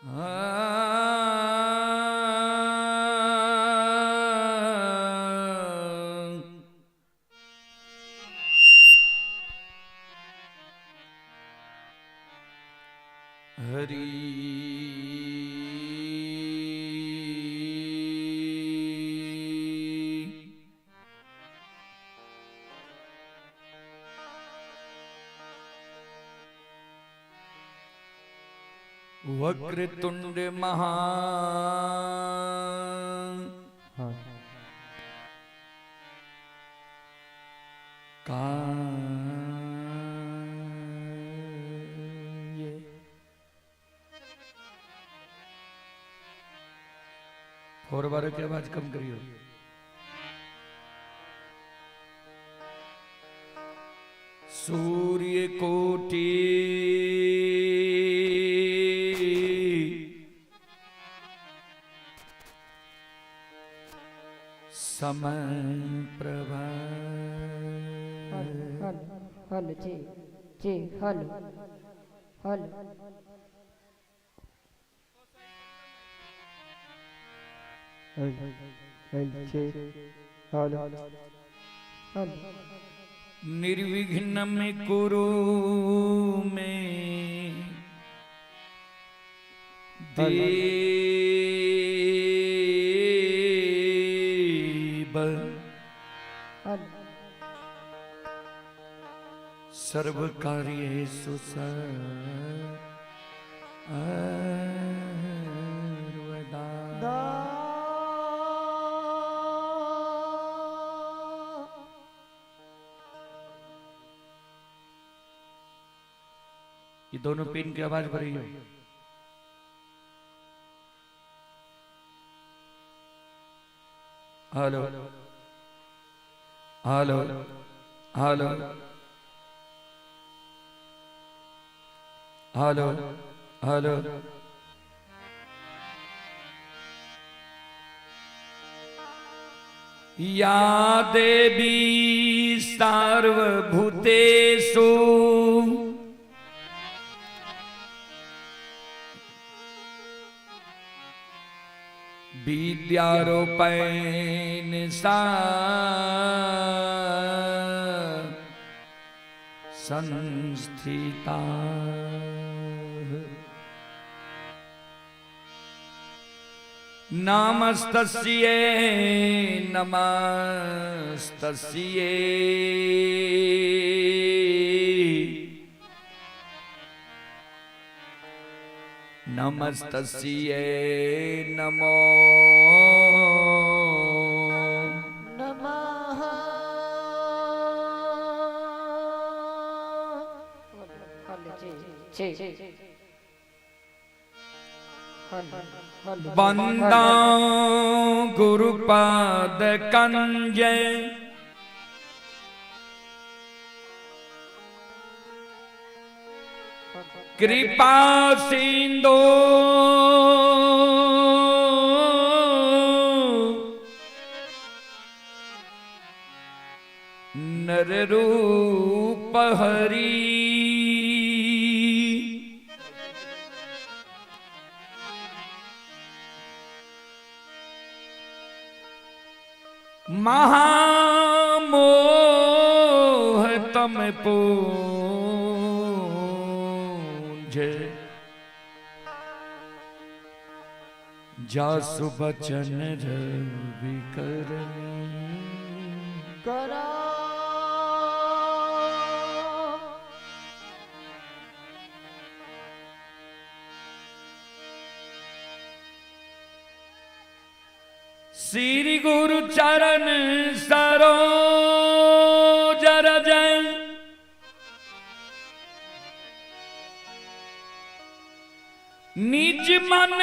Hari. Vakratunda महा काय four बार की आवाज कम करियो। सूर्य कोटि समय प्रभा। हल हल जी जी हल हल हल जी हल हल। निर्विघ्न में कुरु में देव हल सर्व कार्येषु सर्वदा। ये दोनों पिन की आवाज भरी है। Hello hello hello hello hello. या देवी सार्वभूतेषु विद्यारूपेण सा संस्थिता। नमस्तस्यै नमस्तस्यै नमस्तस्यै नमो नमः। हल जी जी हल हल। वंदा गुरुपाद कंज कृपा सिंधु नर रूप हरि। महामोह तम पूंज जासु बचन रवि करनी करा। श्री गुरु चरण सरोज रज निज मन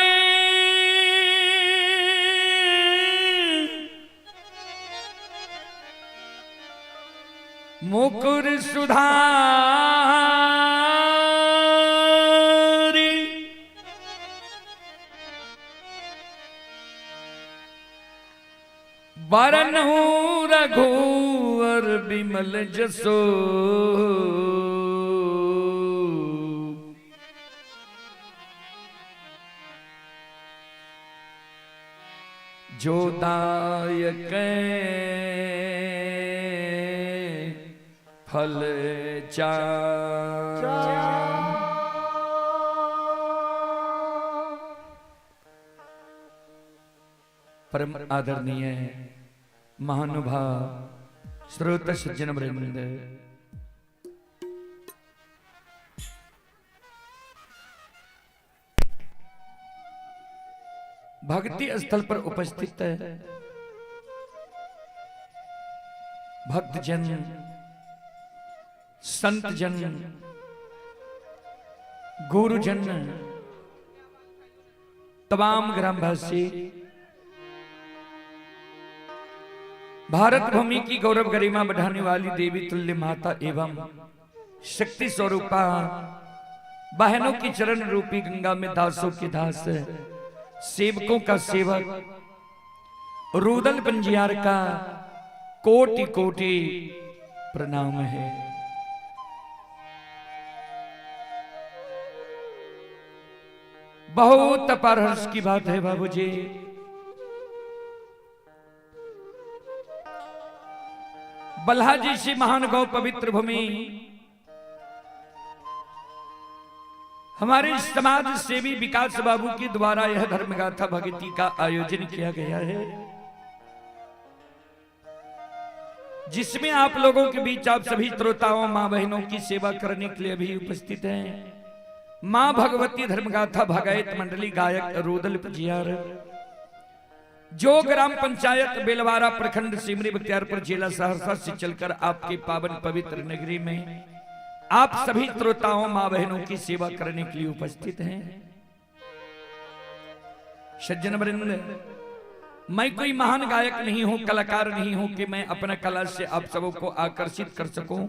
मुकुर सुधारी। बरनहु रघुवर बिमल जसो जो दायक फल चार। परम आदरणीय महानुभाव श्रोत सज्जन वृंद, भक्ति स्थल पर उपस्थित भक्तजन, संतजन, गुरुजन, तमाम ग्रामवासी, भारत भूमि की गौरव गरिमा बढ़ाने वाली देवी तुल्य माता एवं शक्ति स्वरूपा बहनों की चरण रूपी गंगा में दासों के दास, सेवकों का सेवक, रुदल पंजियार का कोटि कोटि प्रणाम है। बहुत अपार हर्ष की बात है बाबूजी, बल्हा जी से महान गौ पवित्र भूमि हमारे समाज सेवी विकास बाबू के द्वारा यह धर्मगाथा भक्ति का आयोजन किया गया है, जिसमें आप लोगों के बीच आप सभी श्रोताओं मां बहनों की सेवा करने के लिए भी उपस्थित हैं। मां भगवती धर्मगाथा भगायत मंडली गायक रुदल पजियार, जो ग्राम पंचायत बेलवारा प्रखंड सिमरी बख्तियारपुर जिला सहरसा से चलकर आपके पावन पवित्र नगरी में आप सभी श्रोताओं मां बहनों की सेवा करने के लिए उपस्थित हैं। सज्जन वृंद, मैं कोई महान गायक नहीं हूं, कलाकार नहीं हूं कि मैं अपना कला से आप सबों को आकर्षित कर सकूं,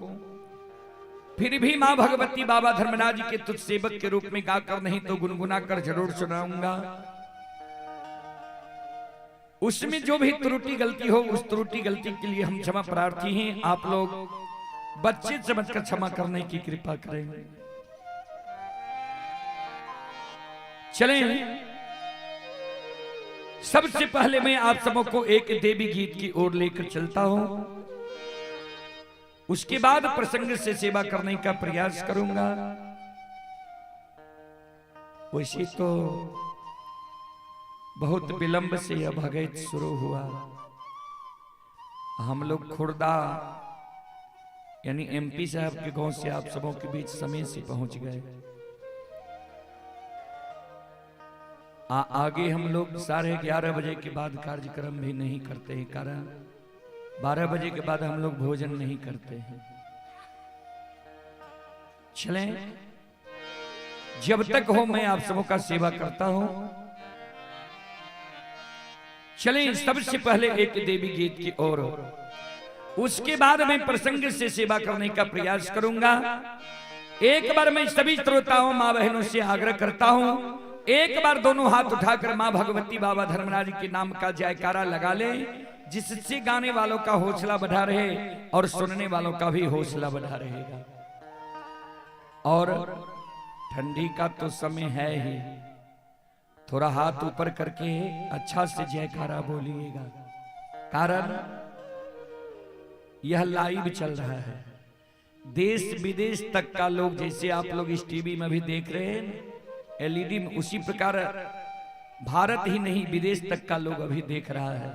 फिर भी मां भगवती बाबा धर्मराज के तुझ सेवक के रूप में गाकर नहीं तो गुनगुना कर जरूर सुनाऊंगा। उसमें जो भी त्रुटि गलती हो उस त्रुटि गलती के लिए हम क्षमा प्रार्थी हैं। आप लोग बच्चे समझकर क्षमा करने की कृपा करें। चलें, सबसे पहले मैं आप सबों को एक देवी गीत की ओर लेकर चलता हूं, उसके बाद प्रसंग से सेवा करने का प्रयास करूंगा। वैसे तो बहुत विलंब से यह भगत शुरू हुआ। हम लोग खुर्दा यानी एमपी साहब के गांव से आप सबों के बीच समय से पहुंच गए। आगे हम लोग 11:30 बजे के बाद कार्यक्रम भी नहीं करते हैं, कारण 12 बजे के बाद हम लोग भोजन नहीं करते हैं। चलें, जब तक हो मैं आप सबों का सेवा करता हूं। चलें, सबसे पहले एक देवी गीत की ओर, उसके बाद मैं प्रसंग से सेवा करने का प्रयास करूंगा। एक बार मैं सभी श्रोताओं मां बहनों से आग्रह करता हूं, एक बार दोनों हाथ उठाकर मां भगवती बाबा धर्मराज के नाम का जयकारा लगा ले, जिससे गाने वालों का हौसला बढ़ा रहे और सुनने वालों का भी हौसला बढ़ा रहेगा। और ठंडी का तो समय है ही, थोड़ा हाथ ऊपर करके अच्छा से जयकारा बोलिएगा, कारण यह लाइव चल रहा है। देश विदेश तक का लोग, जैसे आप लोग इस टीवी में भी देख रहे हैं एलईडी में, उसी प्रकार भारत ही नहीं विदेश तक का लोग अभी देख रहा है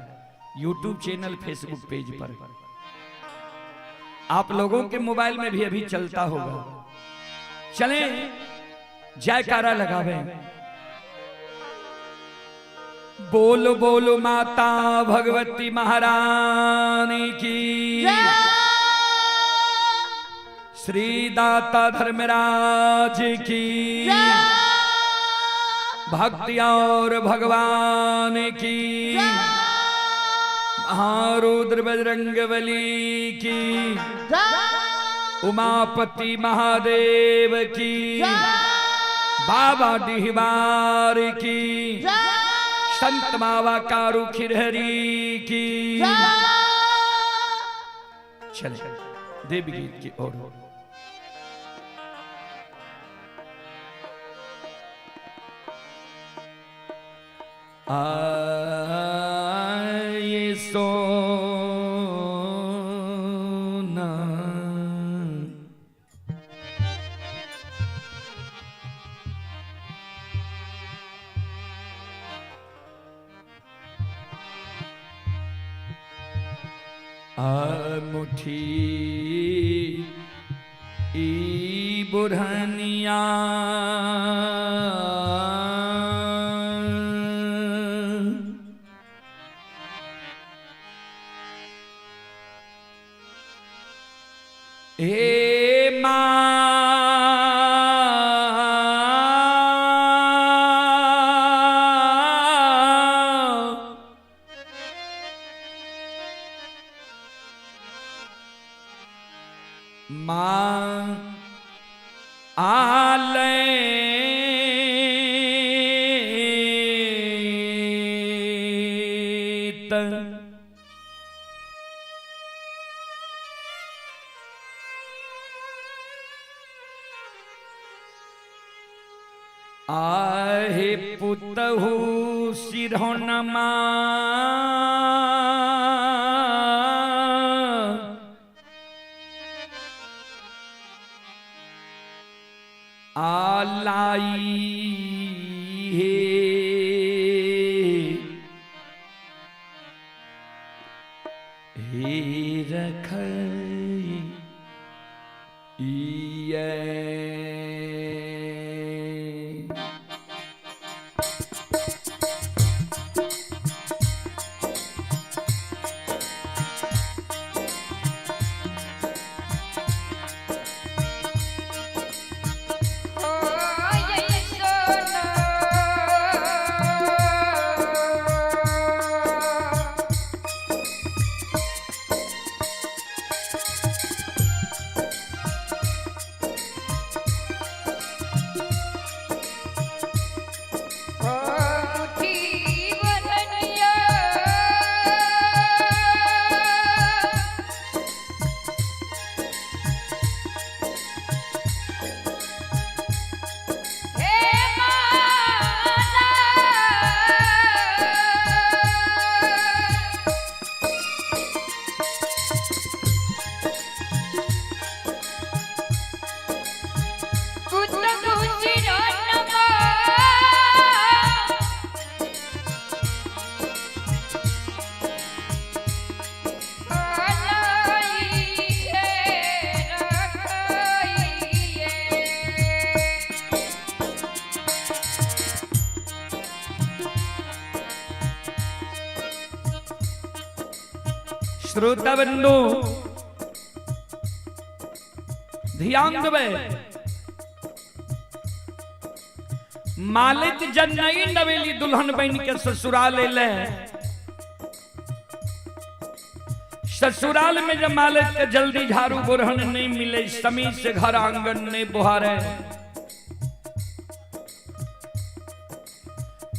यूट्यूब चैनल, फेसबुक पेज पर। आप लोगों के मोबाइल में भी अभी चलता होगा। चलें, जयकारा लगावे, बोलो बोलो माता भगवती महारानी की, श्री दाता धर्मराज की, भक्ति और भगवान की, महारुद्र बजरंगबली की, उमापति महादेव की, बाबा डिहबार की, संत बाबा कारू खिरहरी की। चले देवी गीत की ओर। आ मुठी ई बुढ़निया हे माँ माँ आलैत आहे पुतहु सिरहोनमा आलाई हे हे रखई इयै। श्रोता बंधु ध्यान देवे। मालिक जब नई नवेली दुल्हन बन के ससुराल ले, ससुराल में जब मालिक के जल्दी झाड़ू बुरहन नहीं मिले, समय से घर आंगन नहीं बुहारे,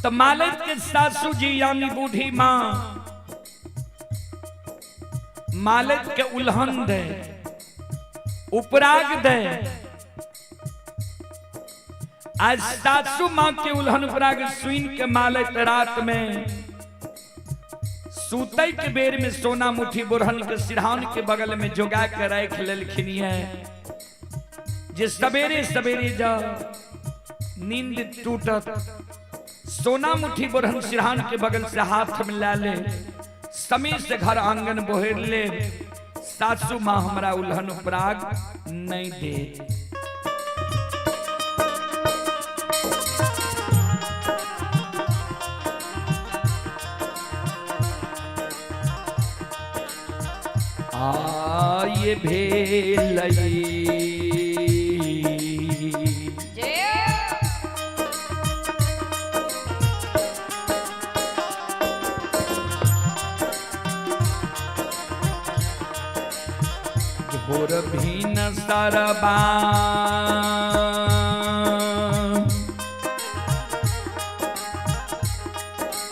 तो मालिक के सासू जी यानी बूढ़ी माँ मालिक के उल्हन दे, उपराग दे। आज सासू माँ के उल्हन उपराग सुन के मालिक रात में सूतई के बेर में सोना मुठी बुरहन के सिरहान के बगल में जोगा के रख लेलखिन है, जे सवेरे सवेरे जा नींद टूटत सोना मुठी बुरहन सिरहान के बगल से हाथ में ला ले, समय से घर आंगन बोहेर ले, सासू माँ हमरा उल्हन उपराग नहीं दे। आये भेलई भोर भीन सरबा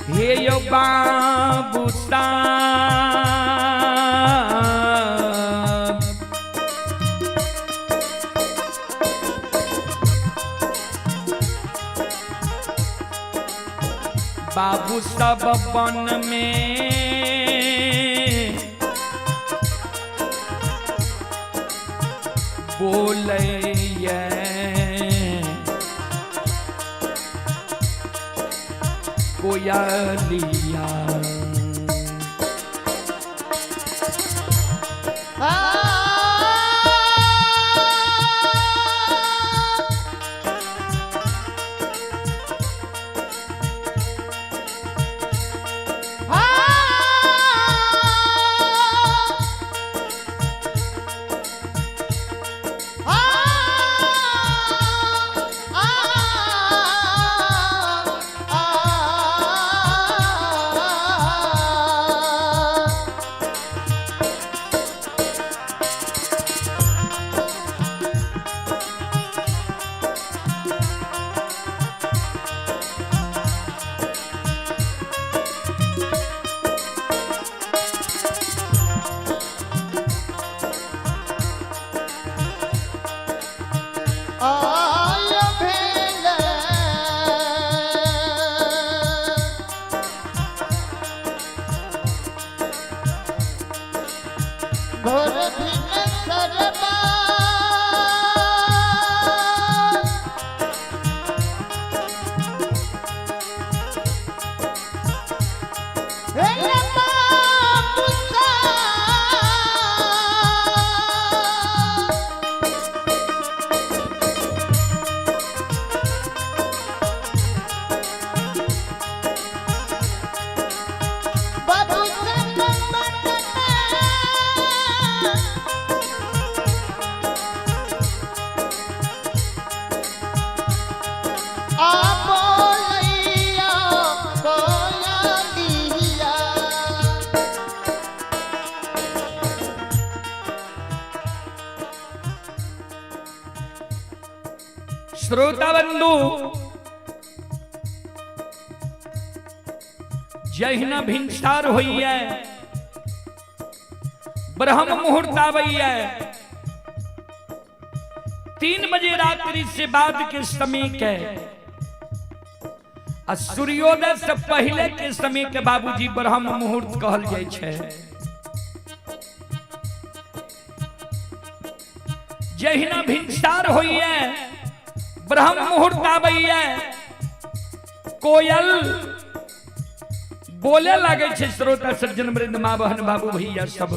हे यो बाबू साहब, बाबू सब वन में बोलैया कोयलिया। श्रोता बंधु, जहिना भिनसार होइए, ब्रह्म मुहूर्त आबैए, 3 बजे रात्रि से बाद के समय के आ सूर्योदय से पहले के समय के बाबूजी ब्रह्म मुहूर्त कहल जाइ छै। जहिना भिनसार होइए, ब्रह्म मुहूर्त आबैए, कोयल बोले लागे छै। श्रोता सज्जन वृंद, माँ बहन बाबू भैया सब,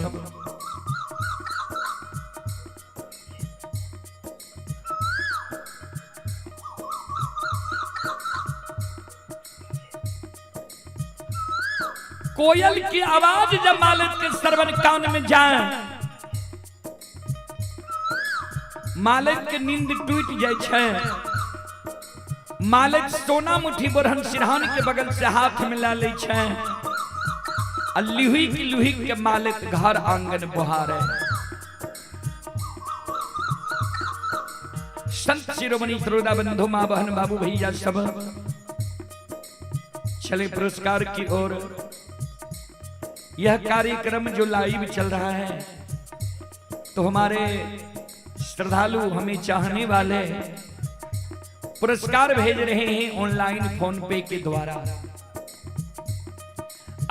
कोयल की आवाज जब मालिक के श्रवण कान में जाए, मालिक के नींद टूट जाए छै। मालिक सोना मुट्ठी बोरहन सिरहान के बगल से हाथ मिला ले छै आ लुही लुही के मालिक घर आंगन बुहारे। संत शिरोमणि श्रोता बंधु, माँ बहन बाबू भैया सब, चले पुरस्कार की ओर। यह कार्यक्रम जो लाइव चल रहा है तो हमारे श्रद्धालु, हमें चाहने वाले पुरस्कार भेज रहे हैं ऑनलाइन फोन पे के द्वारा।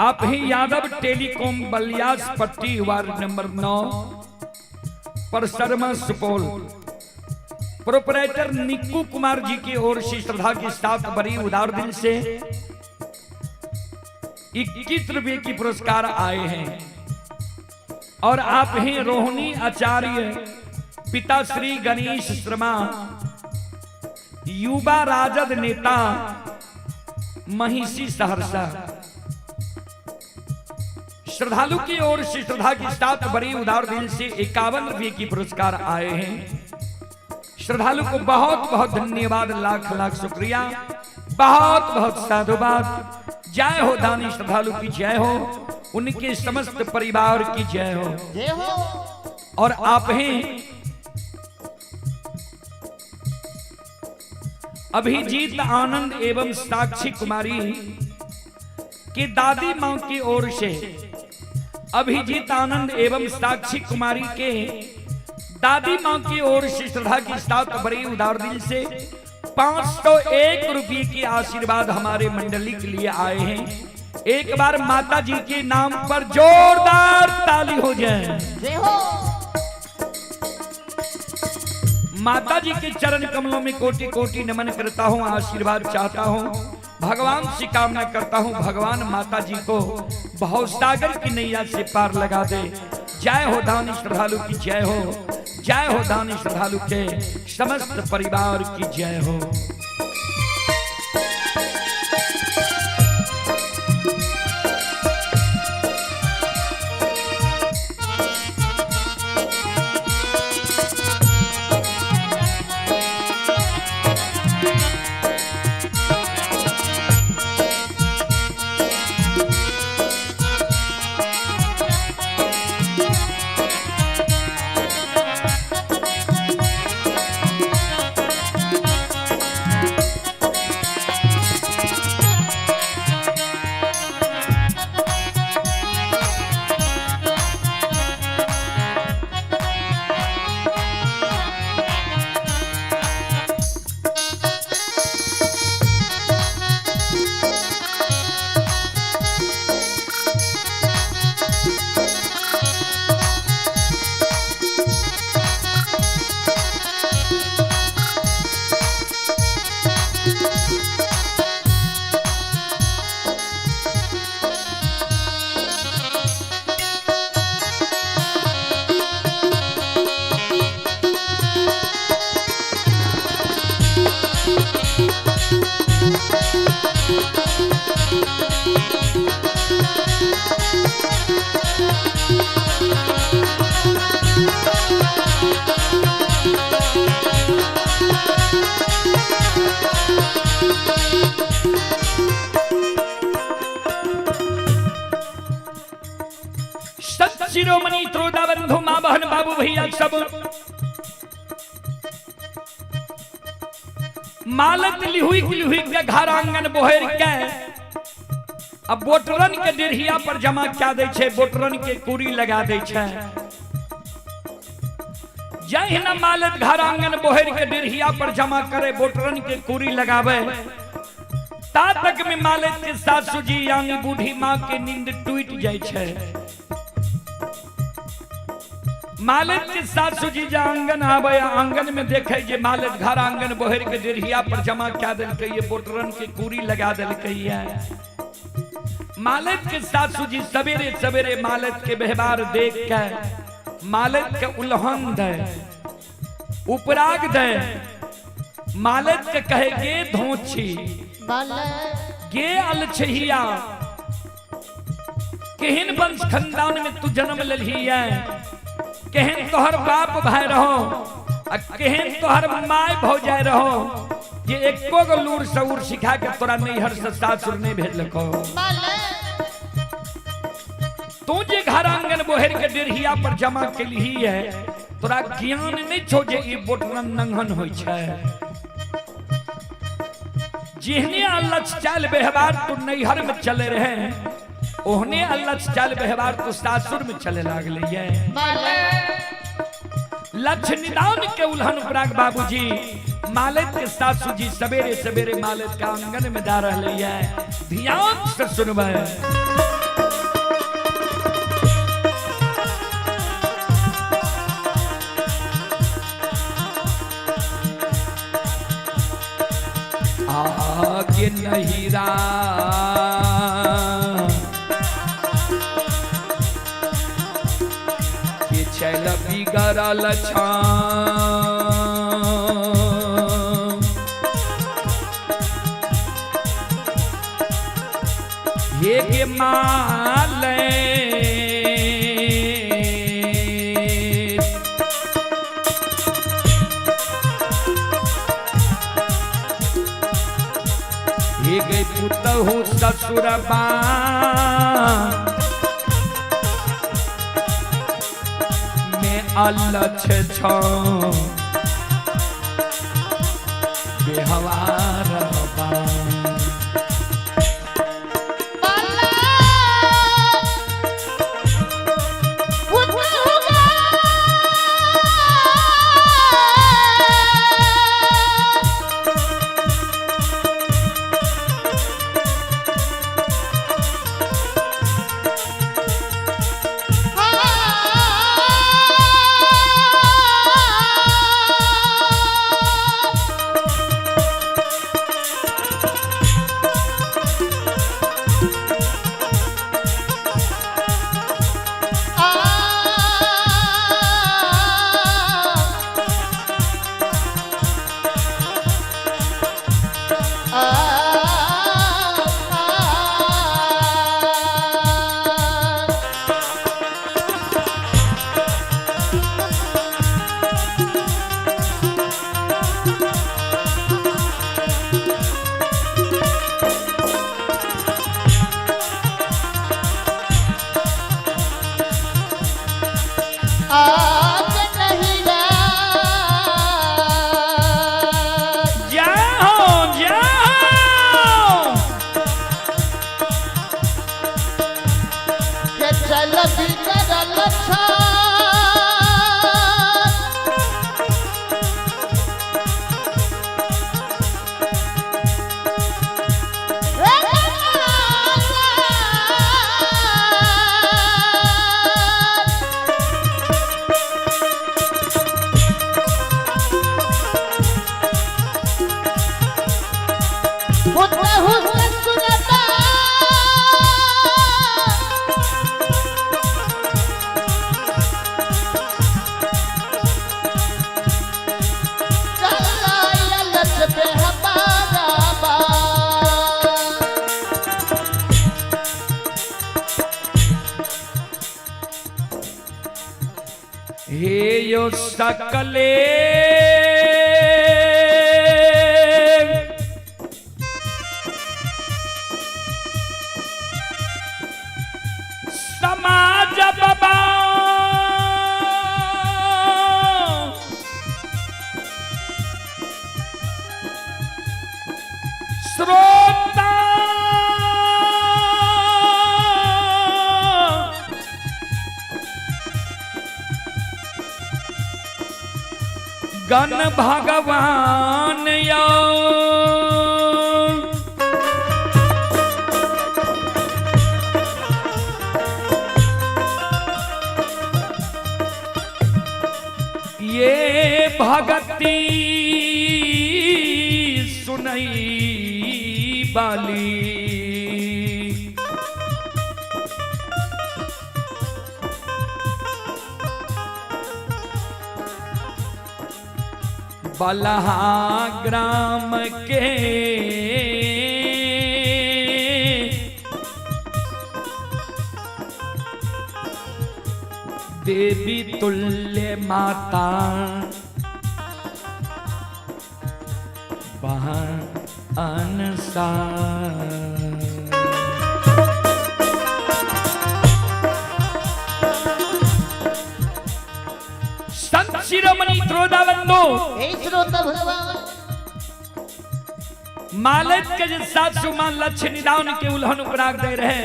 आप ही Yadav telecom Baliyas Patti ward number 9 Parsarma Supaul, proprietor Nikku Kumar ji की ओर से श्रद्धा के साथ बड़ी उदार दिल से 21 रुपए की पुरस्कार आए हैं। और आप हैं रोहिणी आचार्य, पिता श्री गणेश शर्मा, युवा राजद नेता, महिषी सहरसा। श्रद्धालु की ओर से श्रद्धा के साथ बड़ी उदार दिल से 51 रुपए की पुरस्कार आए हैं। श्रद्धालु को बहुत बहुत धन्यवाद, लाख लाख शुक्रिया, बहुत बहुत साधुवाद। जय हो दानी श्रद्धालु की जय हो, उनके समस्त परिवार की जय हो। जय हो। और आप हैं अभिजीत आनंद एवं साक्षी कुमारी की दादी मां की ओर से, अभिजीत आनंद एवं साक्षी कुमारी के दादी मां की ओर से श्रद्धा के साथ बड़ी उदार दिल से 501 रुपये की आशीर्वाद हमारे मंडली के लिए आए हैं। एक बार माता जी के नाम पर जोरदार ताली हो जाए। जय हो। माता जी के चरण कमलों में कोटि कोटि नमन करता हूँ, आशीर्वाद चाहता हूँ, भगवान से कामना करता हूँ, भगवान माता जी को भवसागर की नैया से पार लगा दे। जय हो दानी श्रद्धालु की जय हो, जय हो दानी श्रद्धालु के समस्त परिवार की जय हो। शिरोमणि त्रोदा बंधु माँ बहन बाबू भैया सब, मालत लिहुई लिहुई के घर आंगन बोहर के अब बोटरन के डेढ़िया पर जमा क्या दै छै, बोटरन के कुरी लगा दै छै। जहिना मालत घर आंगन बोहर के डेढ़िया पर जमा करे, बोटरन के कुरी लगावे, ता तक में मालत के सासू जी यानी बूढ़ी माँ के नींद टूट जाय छै। मालत के सासू जी जे आंगन आवे, आंगन में देखे जे मालत घर आंगन बोहर के डेढ़िया पर जमा क्या देलकै ये, बोटरन के कुरी लगा देलकै ये। मालत के सासू जी सवेरे सवेरे मालत के व्यवहार देख के मालत के उल्हन दे, उपराग दे, मालत के कहे गे धोछी गे अलछहिया, केहन वंश खानदान में तू जन्म ललही है, केहन तोहर बाप भाई रहो आ केहन तोहर my भौजाई रहो, ये एको गो लूर सऊर सिखा के तोरा नैहर से सासुर नहीं भेजलको। तू जे घर आंगन बोहर के डेढ़िया पर जमा केलही है, तोरा ज्ञान नहीं छो जे ई बोटरन नंगन होई छै। जेहने अलच चाल व्यवहार तू नैहर में चले रहे, ओहने अलच चाल व्यवहार तू सासुर में चले लागले ये। लक्ष्य निदान के उल्हन उपराग बाबूजी मालत के सासू जी सवेरे सवेरे मालत के आंगन में जा रहे है। ध्यान से सुनबै। आगे नहिरा के चल बिगड़ल छां, हे गे माले हे गे पुतहु ससुरबा में अलछ छो बेहवार बा। हे यो सकले समाज बाबा श्रोता गण भगवान यो ये भगती सुनई बाली। बलहा ग्राम के देवी तुल्य माता बहन अनसार। संत शिरोमणि त्रोदाबंधु हे श्रोता भगवान। मालिक के जे सासू मां लक्ष्य निदान के उल्हन उपराग दे रहे,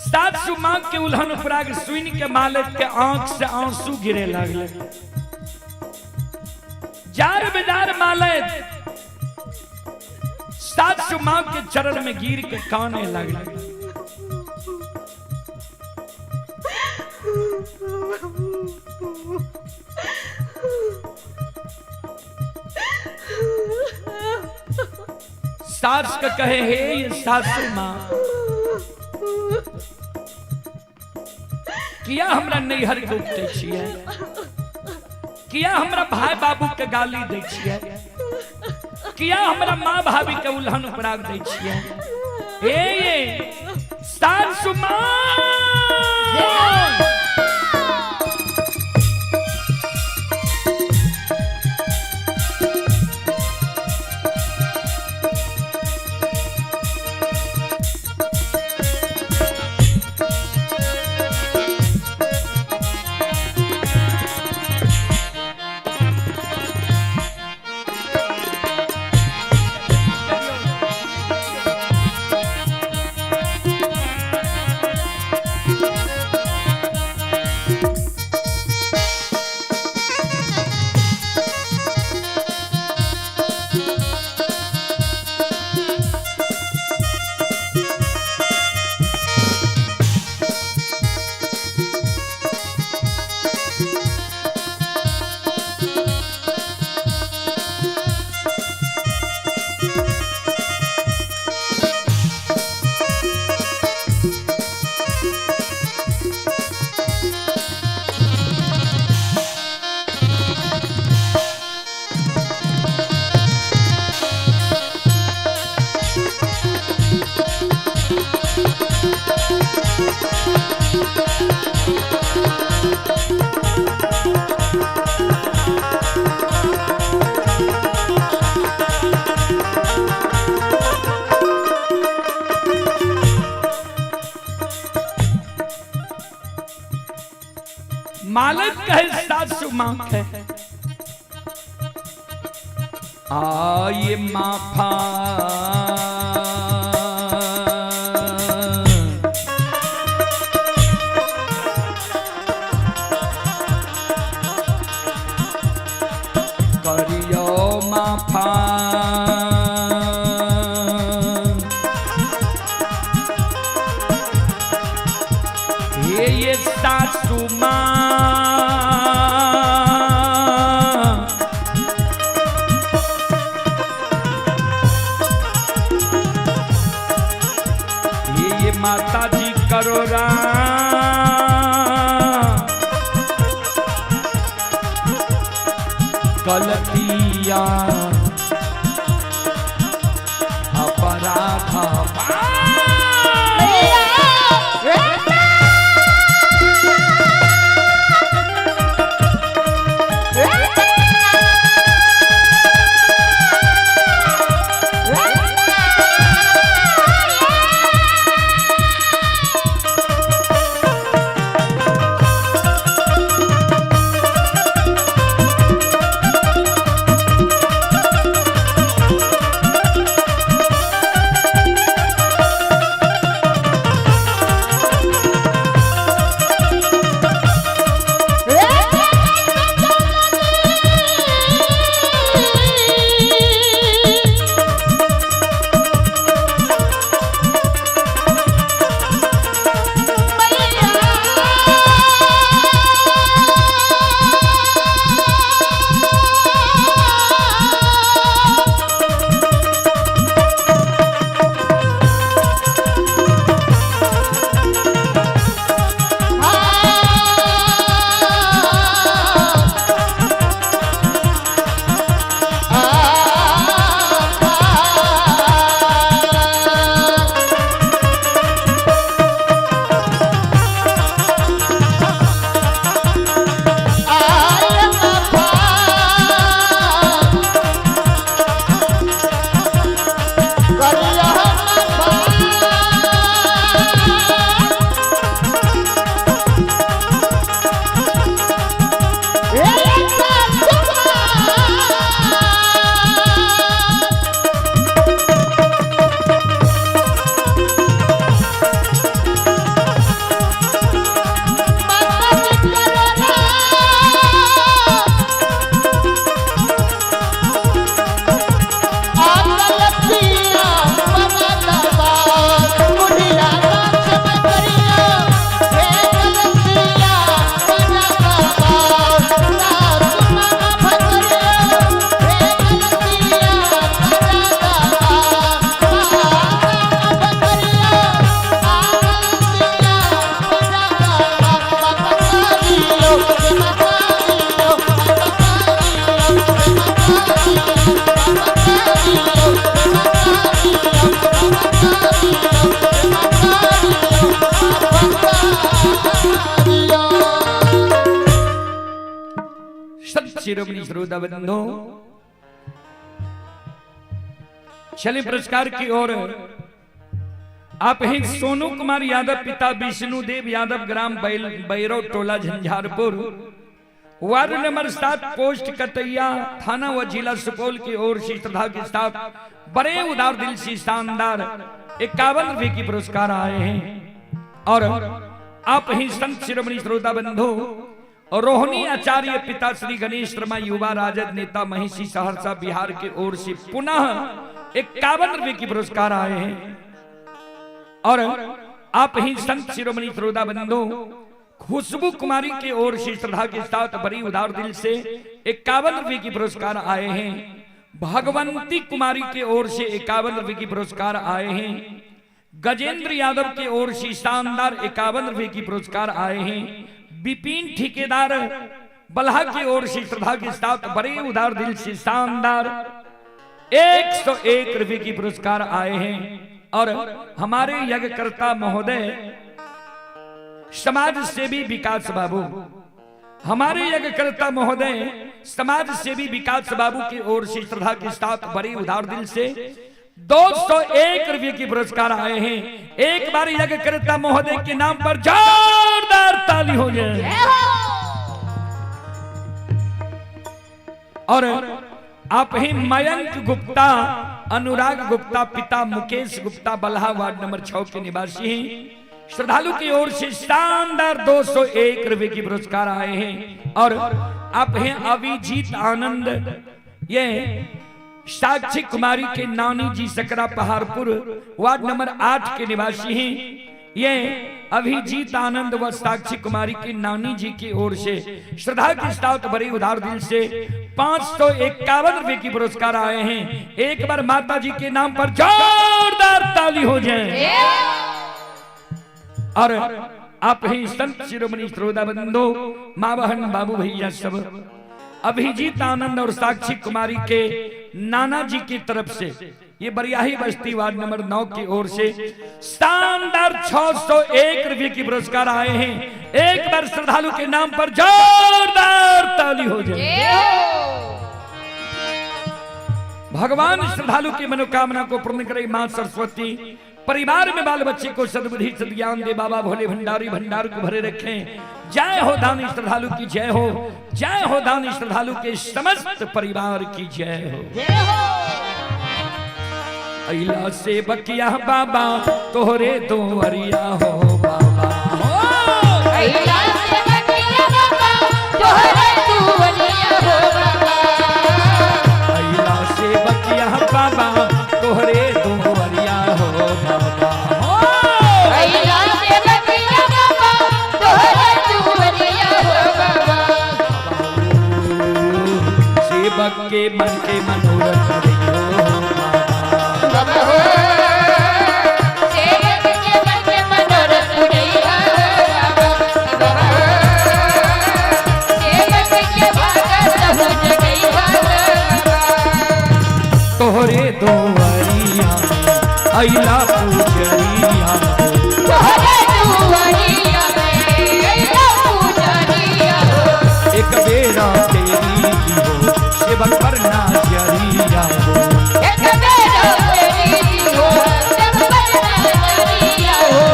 सासू मां के उल्हन उपराग सुन के मालिक के आंख से आंसू गिरे लगले। जार बेजार मालिक सासू मां के चरण में गिर के काने लगले। सास का कहे हे ये सासू मां, किया हमरा नैहर के उपटे छियै, किया हमरा भाई बाबू के गाली दै छियै, किया हमरा माँ भाभी के उल्हन उपराग दै छियै। हे ये सासू मां, मालिक कहे सासू मां के आये माफा करियो माफा, ये सासू मां ये माता जी करो राम गलतियां अपराध। शिरोमणि श्रोता बंधु, चलिए पुरस्कार की ओर। आप हैं सोनू कुमार यादव, पिता विष्णुदेव यादव, ग्राम बैरव टोला Jhanjharpur, ward number 7, post Kataiya, थाना व जिला सुपौल की ओर से श्रद्धा के साथ बड़े उदार दिल से शानदार 51 रुपए की पुरस्कार आए हैं। और आप ही संत शिरोमणि श्रोता बंधु रोहिणी आचार्य, पिता श्री गणेश शर्मा, युवा राजद नेता, महिषी सहरसा बिहार की ओर से पुनः 51 रुपए की पुरस्कार आए हैं। और आप ही संत शिरोमणि श्रोता बंधु खुशबू कुमारी की ओर से श्रद्धा के साथ बड़ी उदार दिल से 51 रुपए की पुरस्कार आए हैं। भगवंती कुमारी की ओर से 51 रुपए की पुरस्कार आए हैं। गजेंद्र यादव की ओर से शानदार 51 रुपए की पुरस्कार आए हैं। विपिन ठेकेदार बल्हा की ओर से श्रद्धा के साथ बड़े उदार दिल से शानदार 101 रुपए की पुरस्कार आए हैं। और हमारे यज्ञकर्ता महोदय समाज सेवी विकास बाबू, हमारे यज्ञकर्ता महोदय समाज सेवी विकास बाबू की ओर से श्रद्धा के साथ बड़ी उदार दिल से 201 रुपए की पुरस्कार आए हैं। एक बार यज्ञकर्ता महोदय के नाम पर जोरदार ताली हो जाए। और आप ही मयंक गुप्ता, अनुराग गुप्ता, पिता मुकेश गुप्ता, बल्हा वार्ड नंबर 6 के निवासी हैं। श्रद्धालु की ओर से शानदार 201 रुपए की पुरस्कार आए हैं। और आप हैं अभिजीत आनंद, ये साक्षी कुमारी के नानी जी, सकरा पहाड़पुर वार्ड नंबर 8 के निवासी हैं। ये अभिजीत आनंद व साक्षी कुमारी की नानी जी की ओर से श्रद्धा के साथ बड़े उदार दिल से 551 रुपए की पुरस्कार आए हैं। एक बार माता जी के नाम पर जोरदार ताली हो जाए। और आप ही संत शिरोमणि श्रोता बंधु, माँ बहन बाबू भैया सब, अभिजीत आनंद और साक्षी कुमारी के नाना जी की तरफ से ये बरियाही बस्ती वार्ड नंबर 9 की ओर से शानदार 601 रुपए की पुरस्कार आए हैं। एक बार श्रद्धालु के नाम पर जोरदार ताली हो जाए। भगवान श्रद्धालु की मनोकामना को पूर्ण करे मां सरस्वती। परिवार में बाल बच्चे को सद्बुद्धि सद्ज्ञान दे बाबा भोले भंडारी, भंडार को भरे रखें। जय हो दानी श्रद्धालु की जय हो, जय हो दानी श्रद्धालु के समस्त परिवार की जय हो। अइला से बकिया बाबा तोहरे दोवरिया हो बाबा हो। अइला से बकिया बाबा तोहरे दुवरिया हो बाबा। अइला से बकिया बाबा तोहरे दोवरिया हो बाबा हो। अइला से बकिया बाबा तोहरे दुवरिया हो बाबा। सेवक के मन के मनोरथ हो बाबा हो। सेवक के मन के मनोरथ पुरैया हो बाबा। बाबा हो। सेवक के भागत हो जगैया हो बाबा। तोहरे दोवरिया अइला पूजरिया, तोहरे दुवरिया में अइला पूजरिया हो। एक बेरा तेरी की हो सेवक पर नाचरिया हो। एक बेरा तेरी हो सेवक पर नाचरिया हो।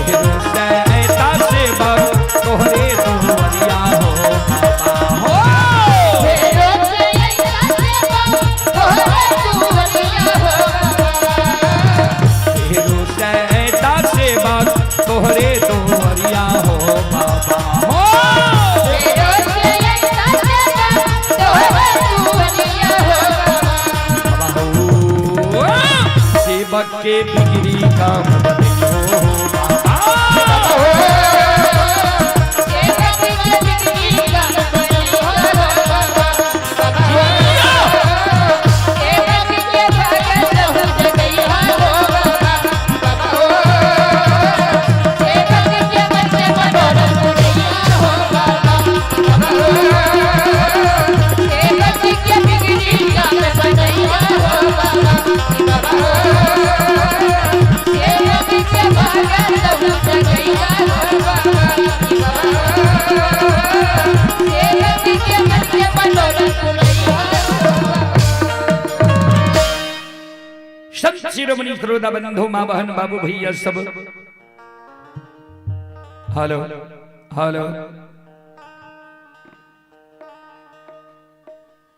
तेरो सैता सेवक तोहरे दोवरिया हो बाबा हो। तेरो सैता सेवक तोहरे दुवरिया हो बाबा। तेरो सैता सेवक तोहरे दोवरिया हो बाबा हो। तेरो सैता सेवक तोहरे दुवरिया हो बाबा। बाबा हो। सेवक के बिगड़ी काम बनई हो बाबा। सेवक के बिगड़ी काम बनई हो बाबा। बाबा हो। सेवक के भागत हो जगैया हो बाबा। बाबा हो। सेवक के मन के मनोरथ पुरैया हो बाबा। बाबा हो। सेवक के बिगड़ी काम बनई हो बाबा। बाबा हो। सेवक संत शिरोमणि श्रोता बंधु माँ बहन बाबू भैया सब। हेलो हेलो,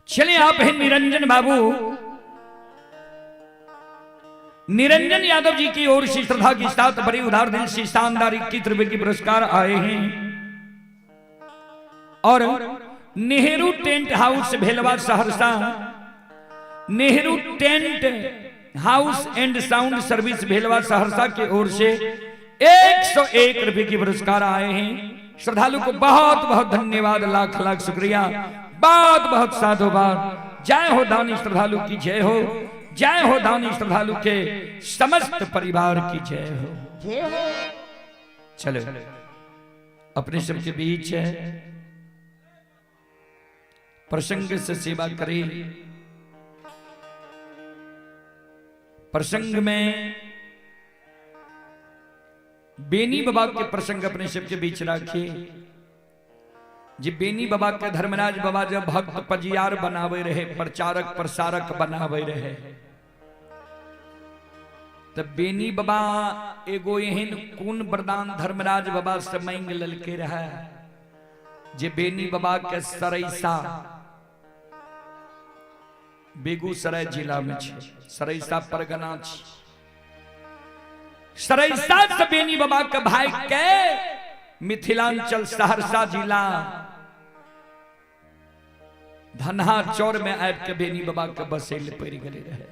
चलिए आप हैं निरंजन बाबू, निरंजन यादव जी की ओर से श्रद्धा के साथ बड़ी उदार दिल से शानदार 21 रुपए की पुरस्कार आए हैं। और Nehru tent house Bhelwa Saharsa, Nehru tent house and sound service Bhelwa Saharsa की ओर से 101 रुपए की पुरस्कार आए हैं। श्रद्धालु को बहुत बहुत धन्यवाद, लाख लाख शुक्रिया, बहुत बहुत साधुवाद। जय हो दानी श्रद्धालु की जय हो, जय हो दानी श्रद्धालु के समस्त परिवार की जय हो, जय हो। चलो अपने सबके बीच है प्रसंग से सेवा करें। प्रसंग में बेनी बाबा के प्रसंग अपने सबके बीच रखे। जी बेनी बाबा के धर्मराज बाबा जब भक्त पजियार बनावे रहे, प्रचारक प्रसारक बनावे रहे, तब बेनी बाबा एगो एहन कोन वरदान धर्मराज बाबा से मांग ललके रहे जे बेनी बाबा के सरैसा बेगूसराय जिला में छे, सरैसा परगना छे। सरैसा से बेनी बाबा के भाई के मिथिलांचल सहरसा जिला धनहा चौर में आबि के बेनी बाबा के बसेल पड़ गेले रहे।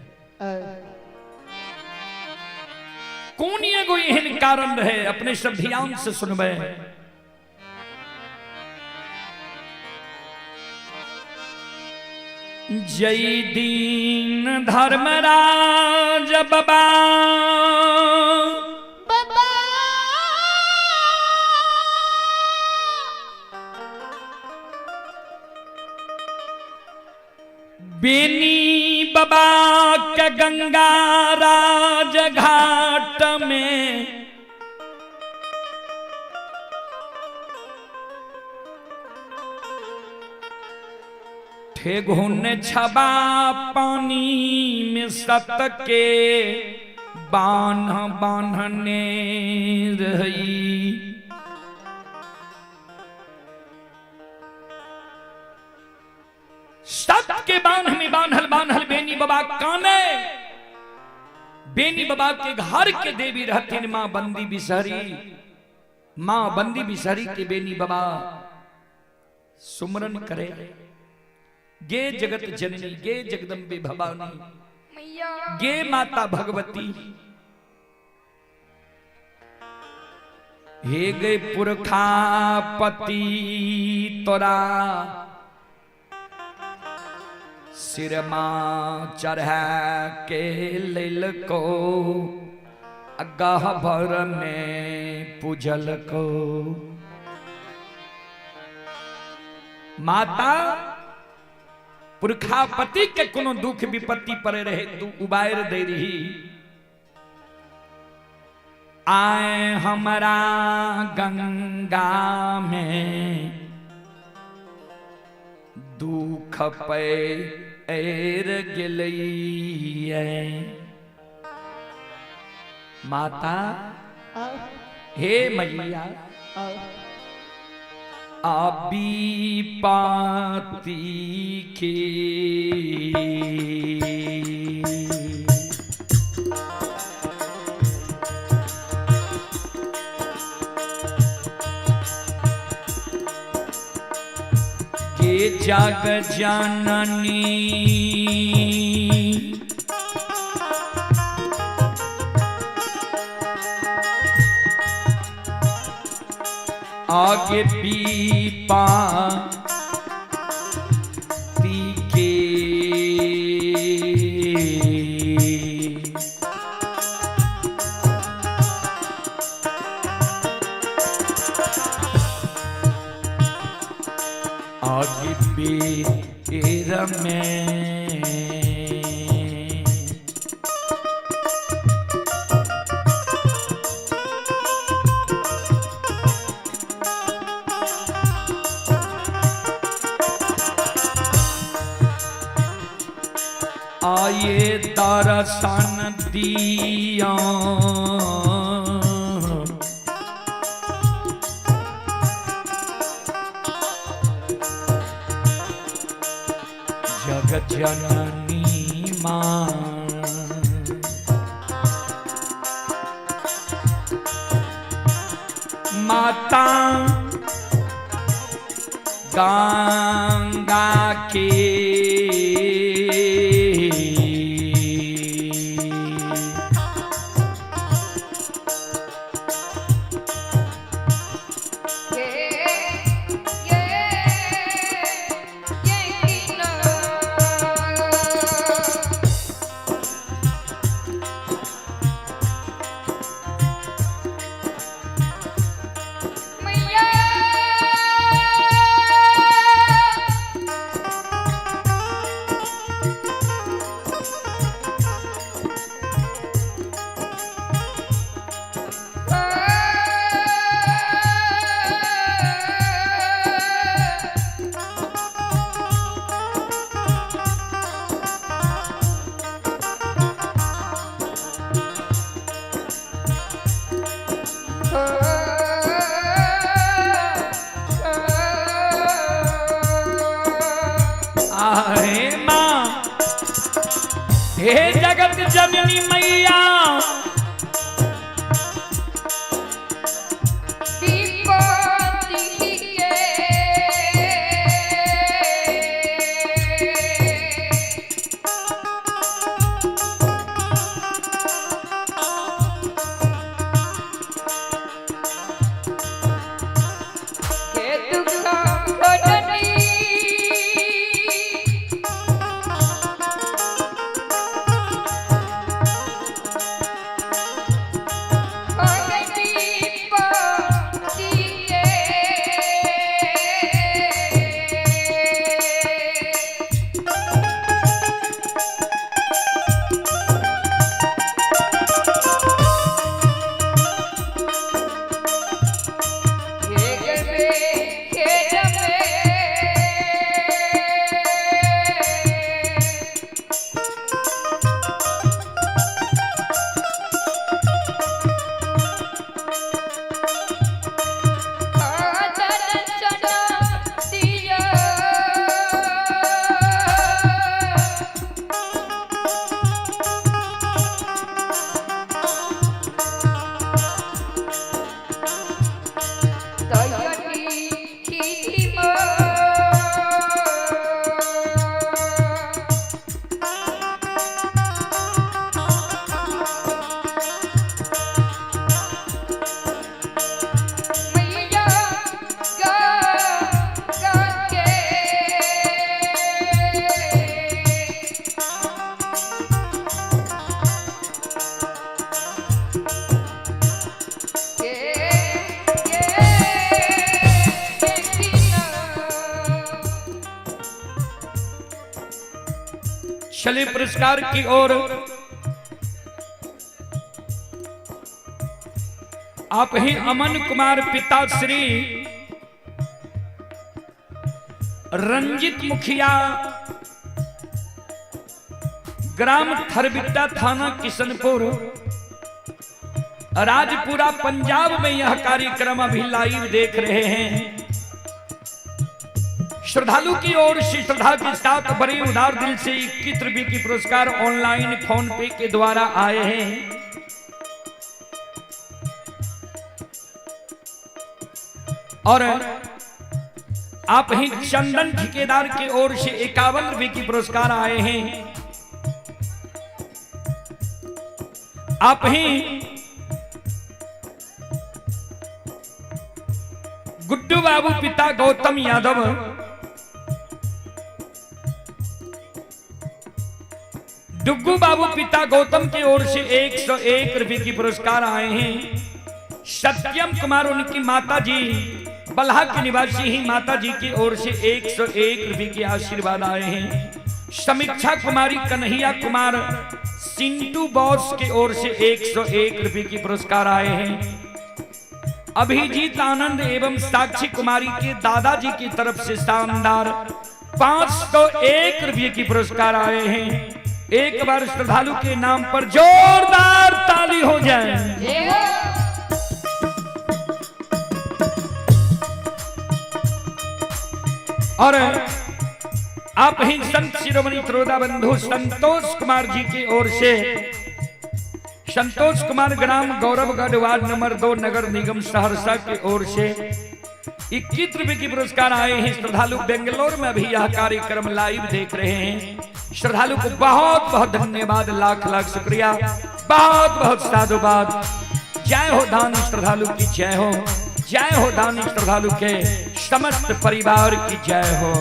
कोन एगो एहन कारण रहे, अपने सब ध्यान से सुनबे। जय दीन धर्मराज बाबा बाबा बेनी बाबा के गंगा राज घाट में ठेघुन छबा पानी में सत के बान्ह बान्हने रही। सत के बान्ह में बान्हल बान्हल बेनी बाबा काने। बेनी बाबा के घर के देवी रहथिन मां बंदी बिसहरी। मां बंदी बिसहरी के बेनी बाबा सुमरन करे, गे जगत जननी, गे जगदम्बे भवानी, गे माता भगवती, हे गे पुरखा पति तोरा सिरमा चढ़ा के लेल को गहबर में पूजल को। माता पुरखापति के कोनो दुख विपत्ति पड़े रहे तू उबार दे रही। आए हमारा गंगा में दुख पैर गेलैये। माता हे मैया आबी पाती के जग जननी आगे पीपा के आगे बेर में आए दर्शन दिया। जगत जननी माँ, माता गंगा के आहे माँ, हे जगत जननी मैया, चले पुरस्कार की ओर। आप ही अमन कुमार पिता श्री रंजित मुखिया, ग्राम थरबिट्टा, थाना किशनपुर, राजपुरा, पंजाब में यह कार्यक्रम अभी लाइव देख रहे हैं। श्रद्धालु की ओर से श्रद्धा के साथ बड़े उदार दिल से 21 रुपये की पुरस्कार ऑनलाइन फोन पे के द्वारा आए हैं। और आप ही चंदन ठेकेदार की ओर से 51 रुपये की पुरस्कार आए हैं। आप ही गुड्डू बाबू पिता गौतम यादव, डुग्गू बाबू पिता गौतम की ओर से 101 रुपये की पुरस्कार आए हैं। सत्यम कुमार उनकी माता जी बल्हा के निवासी ही माता जी की ओर से 101 रुपये के आशीर्वाद आए हैं। समीक्षा कुमारी कन्हैया कुमार सिंटू बॉस की ओर से 101 रुपये की पुरस्कार आए हैं। अभिजीत आनंद एवं साक्षी कुमारी के दादाजी की तरफ से शानदार 501 रुपये की पुरस्कार आए हैं। एक बार श्रद्धालु के नाम पर जोरदार ताली हो जाए। और आप ही संत शिरोमणि त्रोदा बंधु संतोष कुमार जी की ओर से, संतोष कुमार ग्राम गौरवगढ़ वार्ड नंबर 2 नगर निगम सहरसा की ओर से 21 रुपए की पुरस्कार आए हैं। श्रद्धालु बेंगलोर में भी यह कार्यक्रम लाइव देख रहे हैं। श्रद्धालु को बहुत बहुत धन्यवाद, लाख लाख शुक्रिया, बहुत बहुत साधुवाद। जय हो दान श्रद्धालु की जय हो, जय हो दानी श्रद्धालु के समस्त परिवार की जय हो।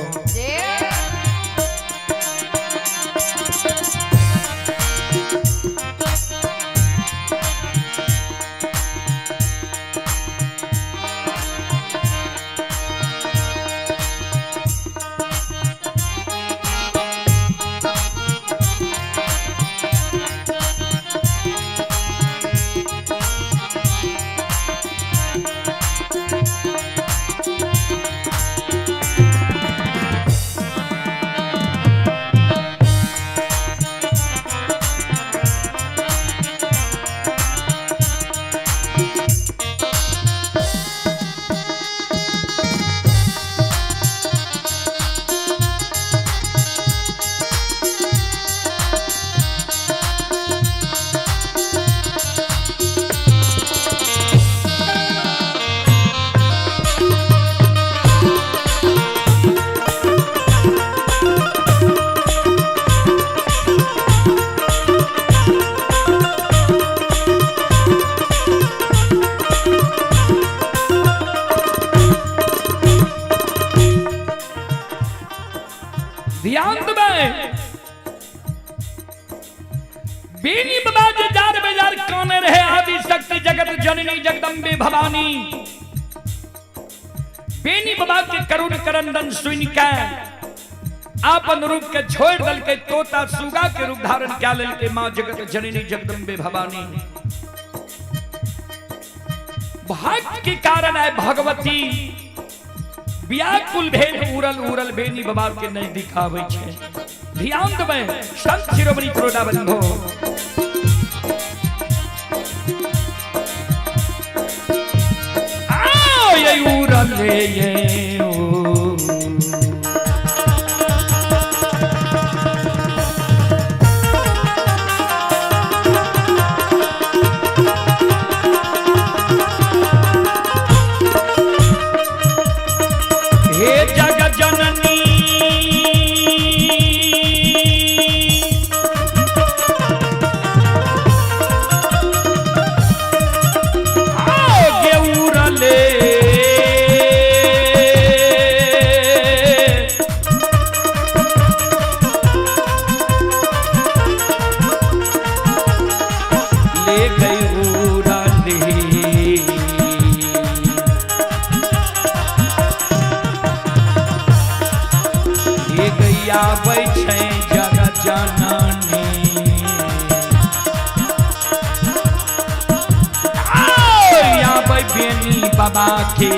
ध्यान देबै, बेनी बाबा जे जार बाजार काने रहे आदि शक्ति जगत जननी जगदम्बे भवानी। बेनी बाबा के करुण करंदन सुन के आपन रूप के छोड़ दल के तोता सुगा के रूप धारण क्या लेल के मां जगत जननी जगदम्बे भवानी। भक्त के कारण है भगवती व्याकुल भेल उड़ल उड़ल बेनी बाबा के नहीं दिखावे छे। ध्यान देबै संत शिरोमणि त्रोडा बंधो। आओ ये उड़ल ये ओ। हे जग जननी आओ गेउरले ले गई उड़ले। हे गैया छै जग जननी। आओ आबै बेनी बाबा के।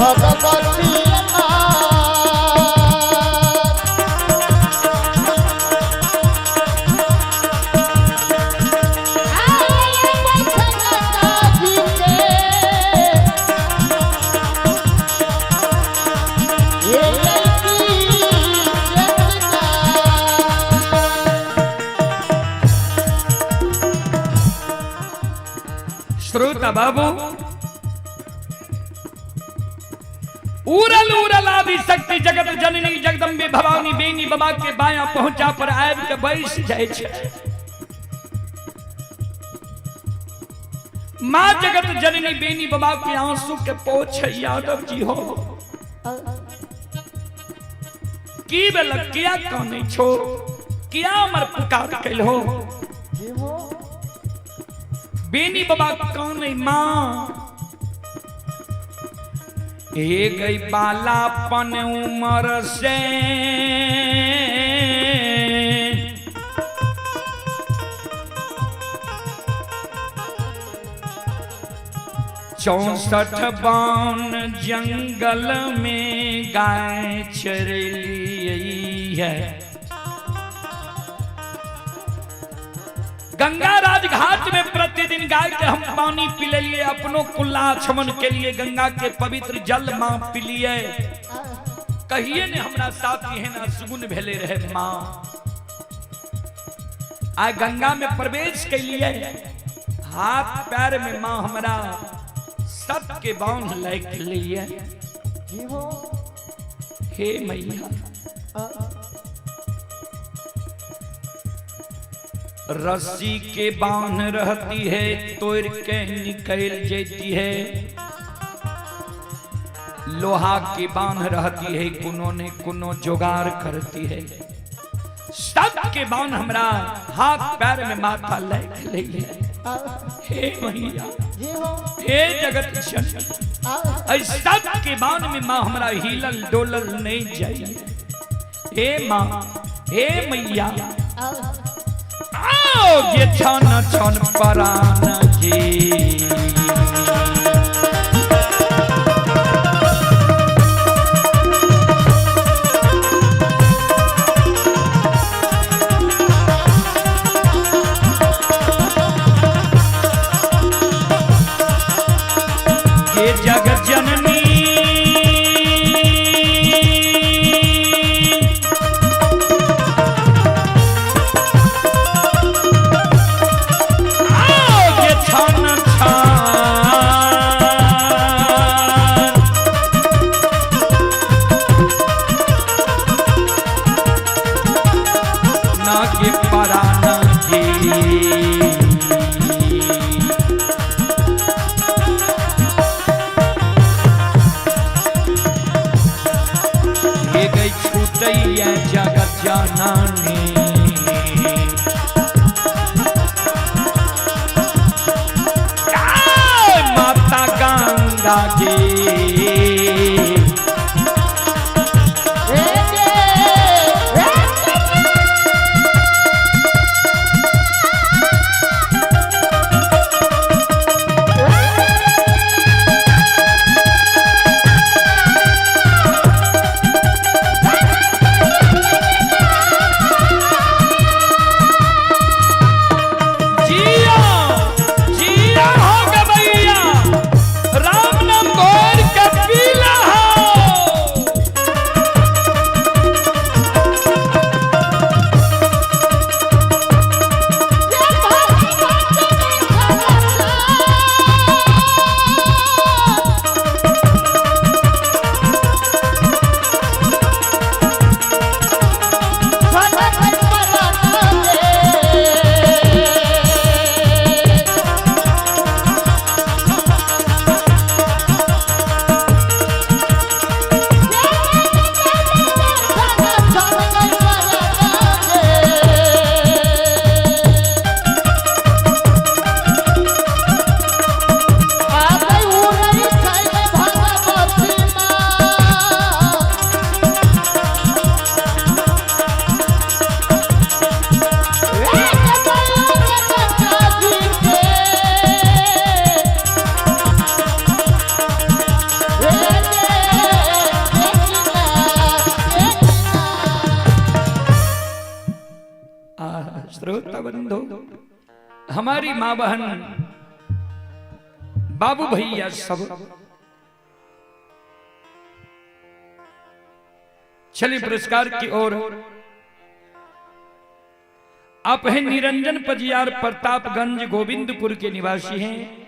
भगवती माँ। श्रोता बाबू, उरल उरल आदि शक्ति जगत जननी जगदम्बे भवानी बेनी बाबा के बाया पहुंचा पर आबि के बैस जाइ छै। माँ जगत जननी बेनी बाबा के आंसू के पोछ यादव जी हो, की बेलक किया कानै छो, किया अमर पुकार कैल हो? बेनी बाबा कानै माँ हे गई बालापन उमर से, चौसठ बान जंगल में गाय चरली है। गंगा राजघाट में प्रतिदिन गाय के हम पानी पी लिए, अपनों कुल्ला छमन के लिए गंगा के पवित्र जल माँ पी लिए। कहिए ने हमरा साथ एहन असगुन भेले रहे माँ। आ गंगा में प्रवेश के लिए हाथ पैर में माँ हमरा सब के बांध लायक लिए। हे मैया, रस्सी के बांध रहती है तोड़ के निकल जाती है, लोहा के बांध रहती है कोनो ने कोनो जुगाड़ करती है। सब के बांध हमरा हाथ पैर में माथा लायक लिए। हे मैया, हे जगत जननी, सब के बांध में माँ हमरा हिलल डोलल नहीं जाइए। हे माँ, हे मैया, आओ ये छन छन परान जी। ये जगत जननी आओ ये छन छन ना के परान जी। ये गई छूटैया जगत जननी, माता गंगा की। जिया जिया हो गवैया, राम नाम गौर कपी। श्रोता बंधु, हमारी माँ बहन बाबू भैया सब, चलिए पुरस्कार की ओर। आप हैं निरंजन पजियार, प्रतापगंज गोविंदपुर के निवासी हैं।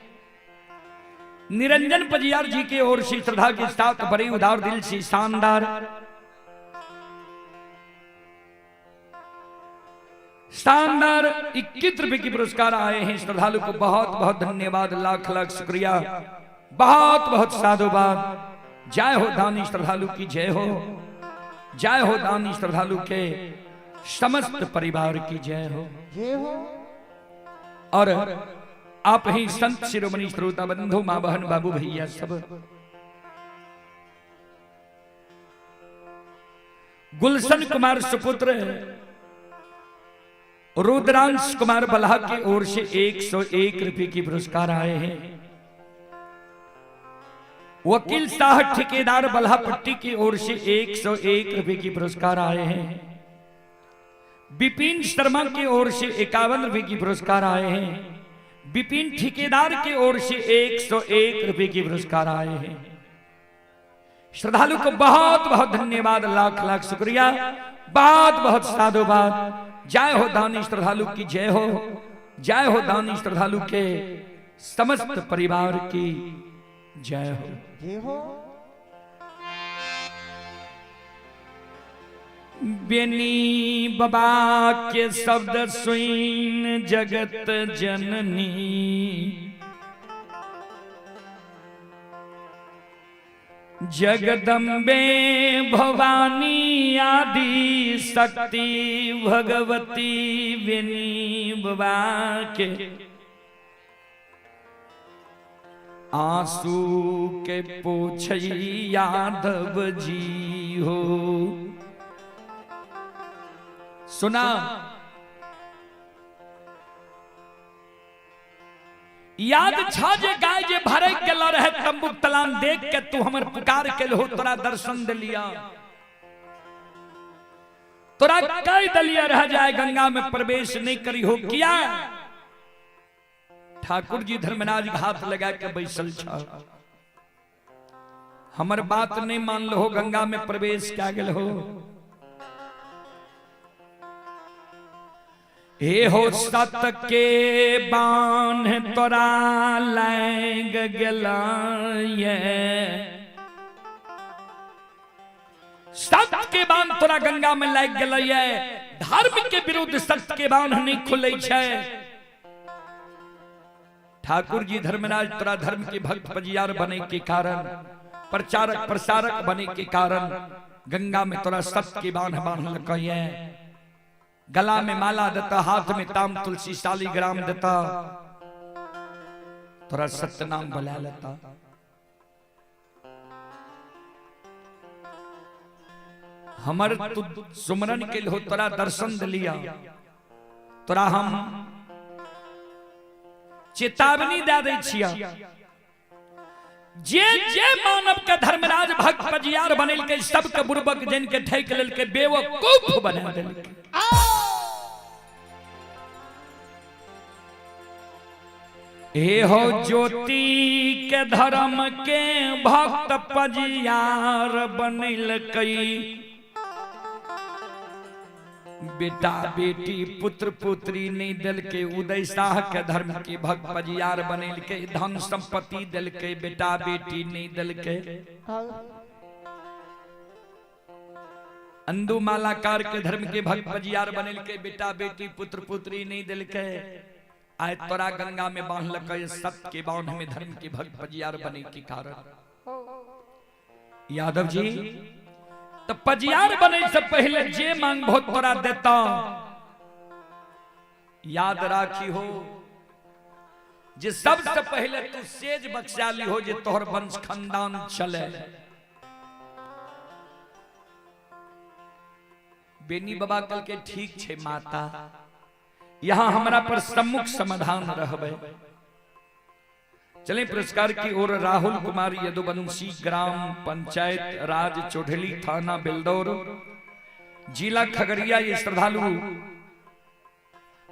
निरंजन पजियार जी के ओर से श्रद्धा के साथ बड़े उदार दिल से शानदार शानदार 21 रुपए की पुरस्कार आए हैं। श्रद्धालु को बहुत बहुत धन्यवाद, लाख लाख शुक्रिया, बहुत बहुत साधुवाद। जय हो दानी श्रद्धालु की जय हो, जय हो दानी श्रद्धालु के समस्त परिवार की जय हो, जय हो। और आप ही संत शिरोमणि श्रोता बंधु, माँ बहन बाबू भैया सब, गुलशन कुमार सुपुत्र रुद्रांश कुमार बल्हा की ओर से 101 रुपए की पुरस्कार आए हैं। वकील साहब ठेकेदार बल्हा पट्टी की ओर से 101 रुपए की पुरस्कार आए हैं। विपिन शर्मा की ओर से 51 रुपए की पुरस्कार आए हैं। विपिन ठेकेदार की ओर से 101 रुपए की पुरस्कार आए हैं। श्रद्धालु को बहुत बहुत धन्यवाद, लाख लाख शुक्रिया, बहुत बहुत साधुवाद। जय हो दानी श्रद्धालु की जय हो, जय हो दानी श्रद्धालु के समस्त परिवार की जय हो, जय हो। बेनी बाबा के शब्द सुन जगत जननी, जगदम्बे भवानी आदि शक्ति भगवती बेनी बाबा के आंसू के पोछई यादव जी हो। सुना, याद छा जे गाय जे भरे के रहे तंबू तलाम देख के तू हमर पुकार के हो, तोरा दर्शन दिलिया, तोरा कह दलिया रह जाए गंगा में प्रवेश नहीं करी हो। किया ठाकुर जी धर्मराज घात लगा के बैसल छा, हमर बात नहीं मान लो, गंगा में प्रवेश क्या गेल हो। हे हो सत के बांध तोरा लैग गेला, सत के बांध तोरा गंगा में लाग गेल। धर्म के विरुद्ध सत के बांध नहीं खुले छै। ठाकुर जी धर्मराज तोरा धर्म के भक्त पजियार बने के कारण, प्रचारक प्रसारक बने के कारण गंगा में तोरा सत के बांध बांधलक। गला में माला देता, हाथ में ताम तुलसी शालीग्राम देता, तोरा सत्य नाम बुला लेता। हमर तू सुमरन के हो, तोरा दर्शन दिलिया, तोरा हम चेतावनी दे दै छिया। जे जे मानव के धर्मराज भक्त पजियार बनेलकै सबके बुर्बक जन के ठैक लेलकै, बेवकूफ बना देलकै। हे हो ज्योति के धर्म के भक्त पजियार बनेलकै, बेटा बेटी पुत्र पुत्री नहीं दिलके। उदय शाह के धर्म के भक्त पजियार बनेलकै, धन संपत्ति दिलके, बेटा बेटी नहीं दिलके। अंदू मालाकार के धर्म के भक्त पजियार बनेलकै, बेटा बेटी पुत्र पुत्री नहीं दिलके। आय तोरा गंगा में बांधलकै सत्य के बांध में धर्म के भक्त पजियार बने के कारण। यादव जी तो पजियार बने से पहले जे मांग बहुत तोरा देता, याद राखी हो जे सबसे पहले तू सेज बख्शाली हो जे तोहर वंश खानदान चले। बेनी बाबा कल के ठीक छे माता, यहां हमरा पर सम्मुख समाधान रहबे। चले पुरस्कार की ओर। राहुल कुमार यदुवंशी, ग्राम पंचायत राज चौधरी, थाना बेलदौर, जिला खगड़िया। ये श्रद्धालु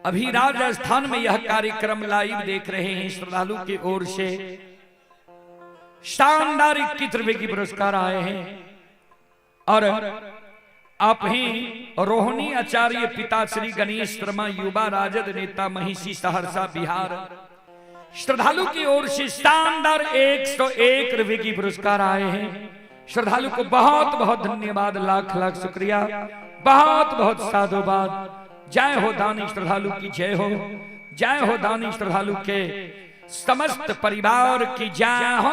अभी राजस्थान में यह कार्यक्रम लाइव देख रहे हैं, श्रद्धालु की ओर से शानदार 21 रुपए की पुरस्कार आए हैं। और आप ही रोहिणी आचार्य पिता श्री गणेश शर्मा, युवा राजद नेता, महिषी, सहरसा, बिहार, श्रद्धालु की ओर से शानदार 101 रुपए की पुरस्कार आए हैं। श्रद्धालु को बहुत बहुत धन्यवाद, लाख लाख शुक्रिया, बहुत बहुत साधुवाद। जय हो दानी श्रद्धालु की जय हो, जय हो दानी श्रद्धालु के समस्त परिवार की जय हो।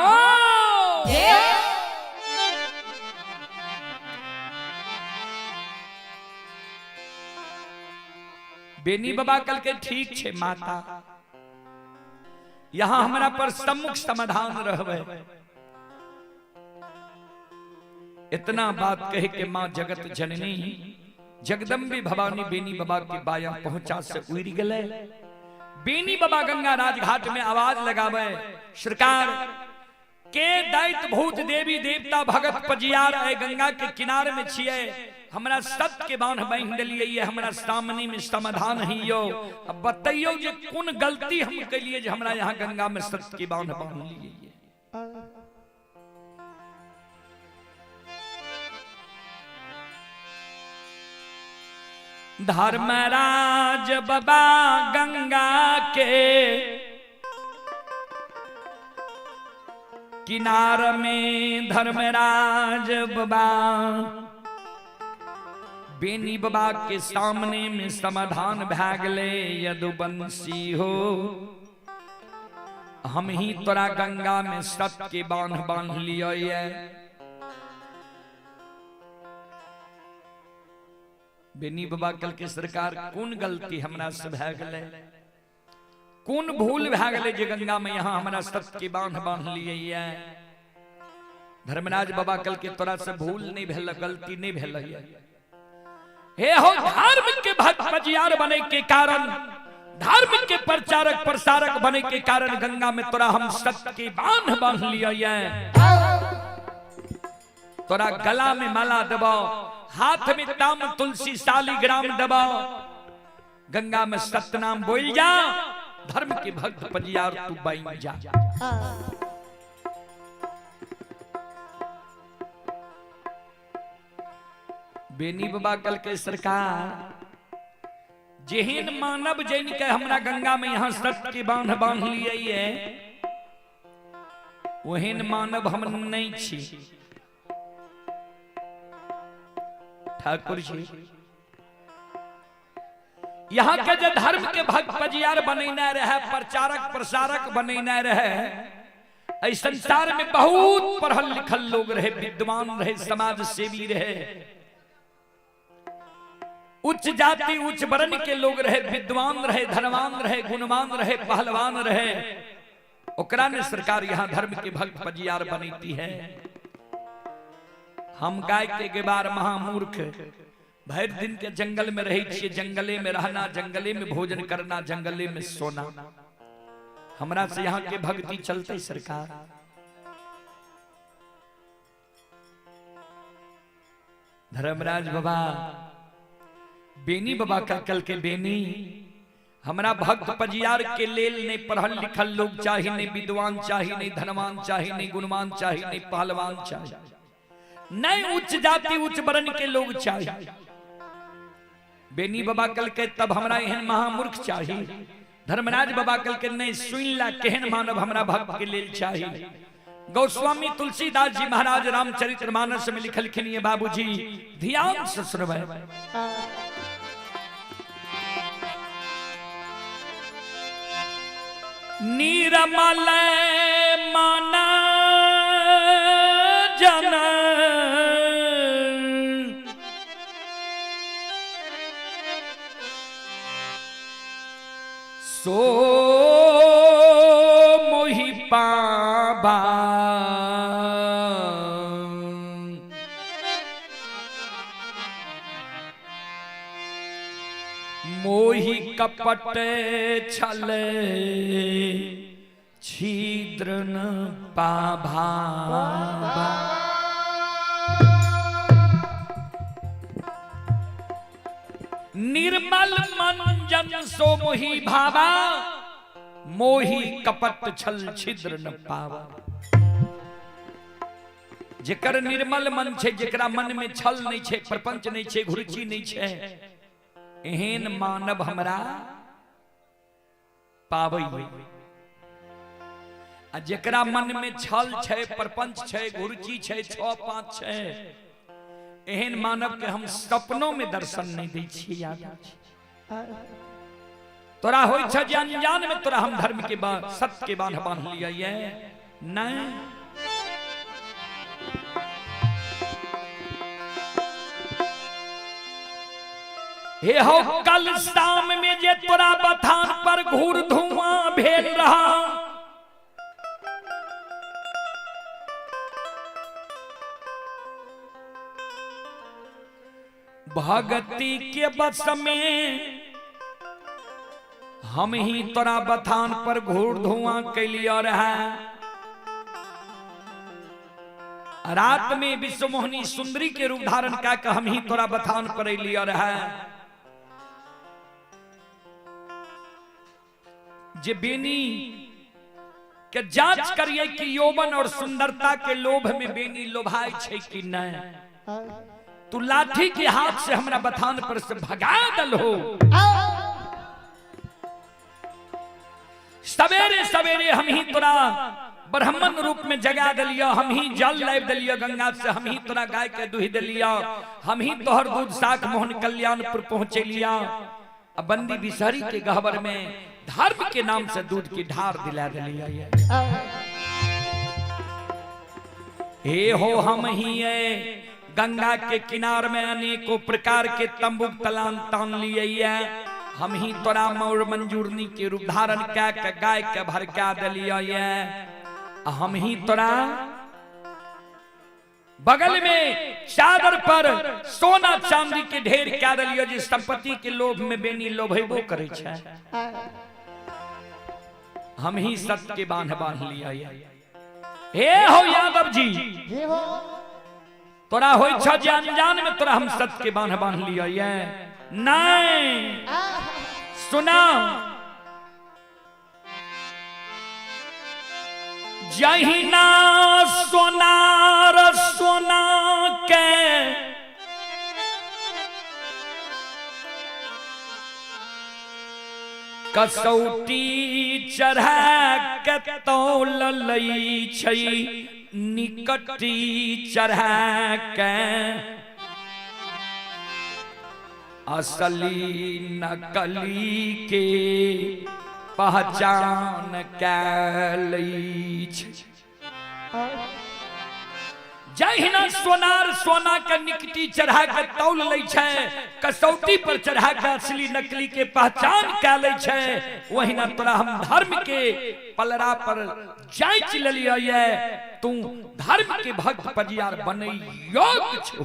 बेनी बाबा कल के ठीक छे माता, यहाँ हमरा पर सम्मुख समाधान रहबे। इतना बात कहे के माँ जगत जननी जगदम्बी भवानी बेनी बाबा के बाया पहुंचा से उड़ गए। बेनी बाबा गंगा राजघाट में आवाज लगावे, सरकार के दैत भूत देवी देवता भगत पजियार आए गंगा के किनारे में छिए, हमरा सत के बांध बांध देलिए, हमरा सामने में समाधान ही यो। अब बतैयो जे कोन गलती हम कलिए जे हमरा यहाँ गंगा में सत के बांध बांध लिए। धर्मराज बाबा गंगा के किनार में धर्मराज बाबा बेनी बाबा के सामने में समाधान भए गेलै। यदुवंशी हो, हम ही तोरा गंगा में सत के बांध बांध लियो। बेनी बाबा कल के सरकार कोन गलती हमरा से भए गेलै, कोन भूल भए गेलै जे गंगा में यहाँ हमरा सत के बांध बांध लिए। धर्मराज बाबा कल के तोरा से भूल नहीं भेल, गलती नहीं भेल। हे हो धर्म के भक्त पजियार बने के कारण, धर्म के प्रचारक प्रसारक बने के कारण गंगा में तोरा हम सत के बांध बांध लिये। तोरा गला में माला दबाओ, हाथ में ताम तुलसी शालिग्राम दबाओ, गंगा में सतनाम बोल जा, धर्म के भक्त पजियार तू बन जा। बेनी बाबा कल के सरकार जेहन मानव जैन के हमरा गंगा में यहाँ सत के बांध बांध लिए, ओहन मानव हम नहीं छी। ठाकुर जी यहाँ के जो धर्म के भक्त पजियार बनेने रहे, प्रचारक प्रसारक बनेने रहे, एहि संसार में बहुत पढ़ल लिखल लोग रहे, विद्वान रहे, समाज सेवी रहे, उच्च जाति उच्च वर्ण के लोग रहे, विद्वान रहे, धनवान रहे, गुणवान रहे, पहलवान रहे, ओकरा ने सरकार यहाँ धर्म के भक्त पजियार बनती है। हम गाय के गेबार महामूर्ख भर दिन के जंगल में रहे छिए, जंगले में रहना, जंगले में भोजन करना, जंगले में सोना, हमरा से यहाँ के भक्ति चलते सरकार। धर्मराज बाबा बेनी बाबा का कल के बेनी हमरा भक्त पजियार के लेल नहीं पढ़ल लिखल लोग चाही, नहीं विद्वान चाही, नहीं धनवान चाही, नहीं गुणवान चाही, नहीं पहलवान चाही, नहीं उच्च जाति उच्च वर्ण के लोग चाही। बेनी बाबा कल के तब हमरा एहन महामूर्ख चाही। धर्मराज बाबा कल के नहीं सुन ला केहन मानव हमरा भक्त के लेल चाही। गोस्वामी तुलसीदास जी महाराज रामचरित्र मानस में लिखलखिन ये बाबूजी ध्यान से सुनबै। नीरमल मन जन सो मोहि पाबा, मोहि कपट छल छिद्र न पाभा। निर्मल मन जन सो मोहि भावा, मोहि कपट छल छिद्र न पावा। जेकर निर्मल मन छै, जेकरा मन में छल नहीं छै, प्रपंच नहीं छै, घुरुचि नहीं छै, एहन मानव हमरा पाबै। आ जेकरा मन में छल छै, प्रपंच छै, घुरुचि छै, 6 5 छै, एहन मानव के हम सपनों में दर्शन नहीं दै छियै। याद तोरा होइ छ जे अनजान में तोरा हम धर्म के बांध, सत्य के बांध बांध लिया ये नहीं। हे हो कल शाम में जे तोरा बथान पर घूर धुआं भेल रहा, भगती के बस में हम ही तोरा बथान पर घूर धुआं कैलियो रहा। रात में विश्वमोहिनी सुंदरी के रूप धारण कऽ के हम ही तोरा बथान पर अलियो रहा। जे बेनी के जांच करिए कि यौवन और सुंदरता के लोभ में बेनी लोभाय छै कि नहीं, तू लाठी के हाथ से हमरा बथान पर से भगा दल हो। सवेरे सवेरे हम ही तोरा ब्राह्मण रूप में जगा दिलियो, हम ही जल लाइब दिलियो गंगा से, हम ही तोरा गाय के दुहि दिलियो, हम ही तोहर दूध साख मोहन कल्याणपुर पहुंचे लिया। अब बंदी बिसहरी के गहबर में धर्म के नाम से दूध की ढार दिला दिलिया। हे हो हम ही है गंगा के किनार में अनेकों प्रकार के तंबू तलान तान लिए, हम ही तोरा मौर मंजूरनी के रूप धारण कै के गाय के भरका दिलियो, हम ही तोरा बगल में चादर पर सोना चांदी के ढेर कै दिलियो, जे संपत्ति के लोभ में बेनी लोभेबो करे छै। हम ही सत्य के बांध बांध लिया। हे हो यादव जी, तोरा होई छ जे अनजान में तोरा हम सत्य के बांध बांध लिया ये नहीं। सुना जहिना सोनार सोना के कसौटी चढ़ा के तौल लै छै, निकटी चढ़ा के असली नकली के पहचान कै लै छै। जहिना सोनार सोना के निकटी चढ़ा के तौल लै छै, कसौटी पर चढ़ा के असली नकली के पहचान कै लै छै, वहिना तोरा हम धर्म के पलड़ा पर जांच लेलियो ये, तू धर्म के भक्त पजियार बनै योग्य छौ।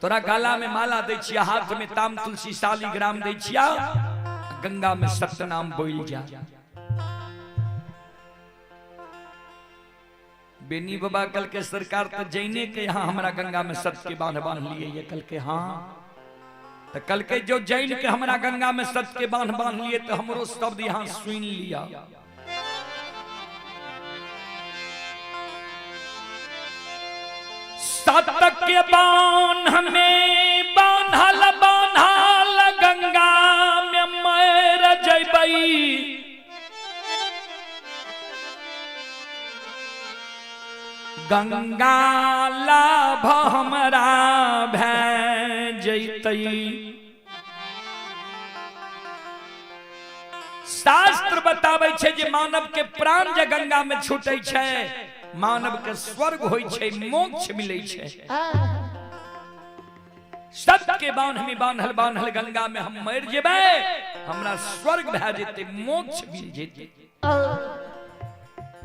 तोरा गला में माला दै छिया, हाथ में ताम तुलसी शालिग्राम दै छिया, गंगा में सत्यनाम बोल जा। बेनी बाबा कल के सरकार तो जैने के यहाँ हमरा गंगा में सत्य के बांध बांध लिए ये, कल के हाँ तो कल के जो जैन के हमरा गंगा में सत्य के बांध बांध लिए तो हमरो शब्द यहाँ सुन लिया। सत्य के बांध में बांधल बांधल गंगा में मर जैबई, गंगा लाभ हमरा भै जैतई। शास्त्र बताबै छै जे मानव के प्राण जे गंगा में छूटै छै, मानव के स्वर्ग होइ छै, मोक्ष मिलै छै। सत्य के बांध में बांधल बांधल गंगा में हम मर जेबै, हमरा स्वर्ग भै जेतै, मोक्ष मिल जेतै।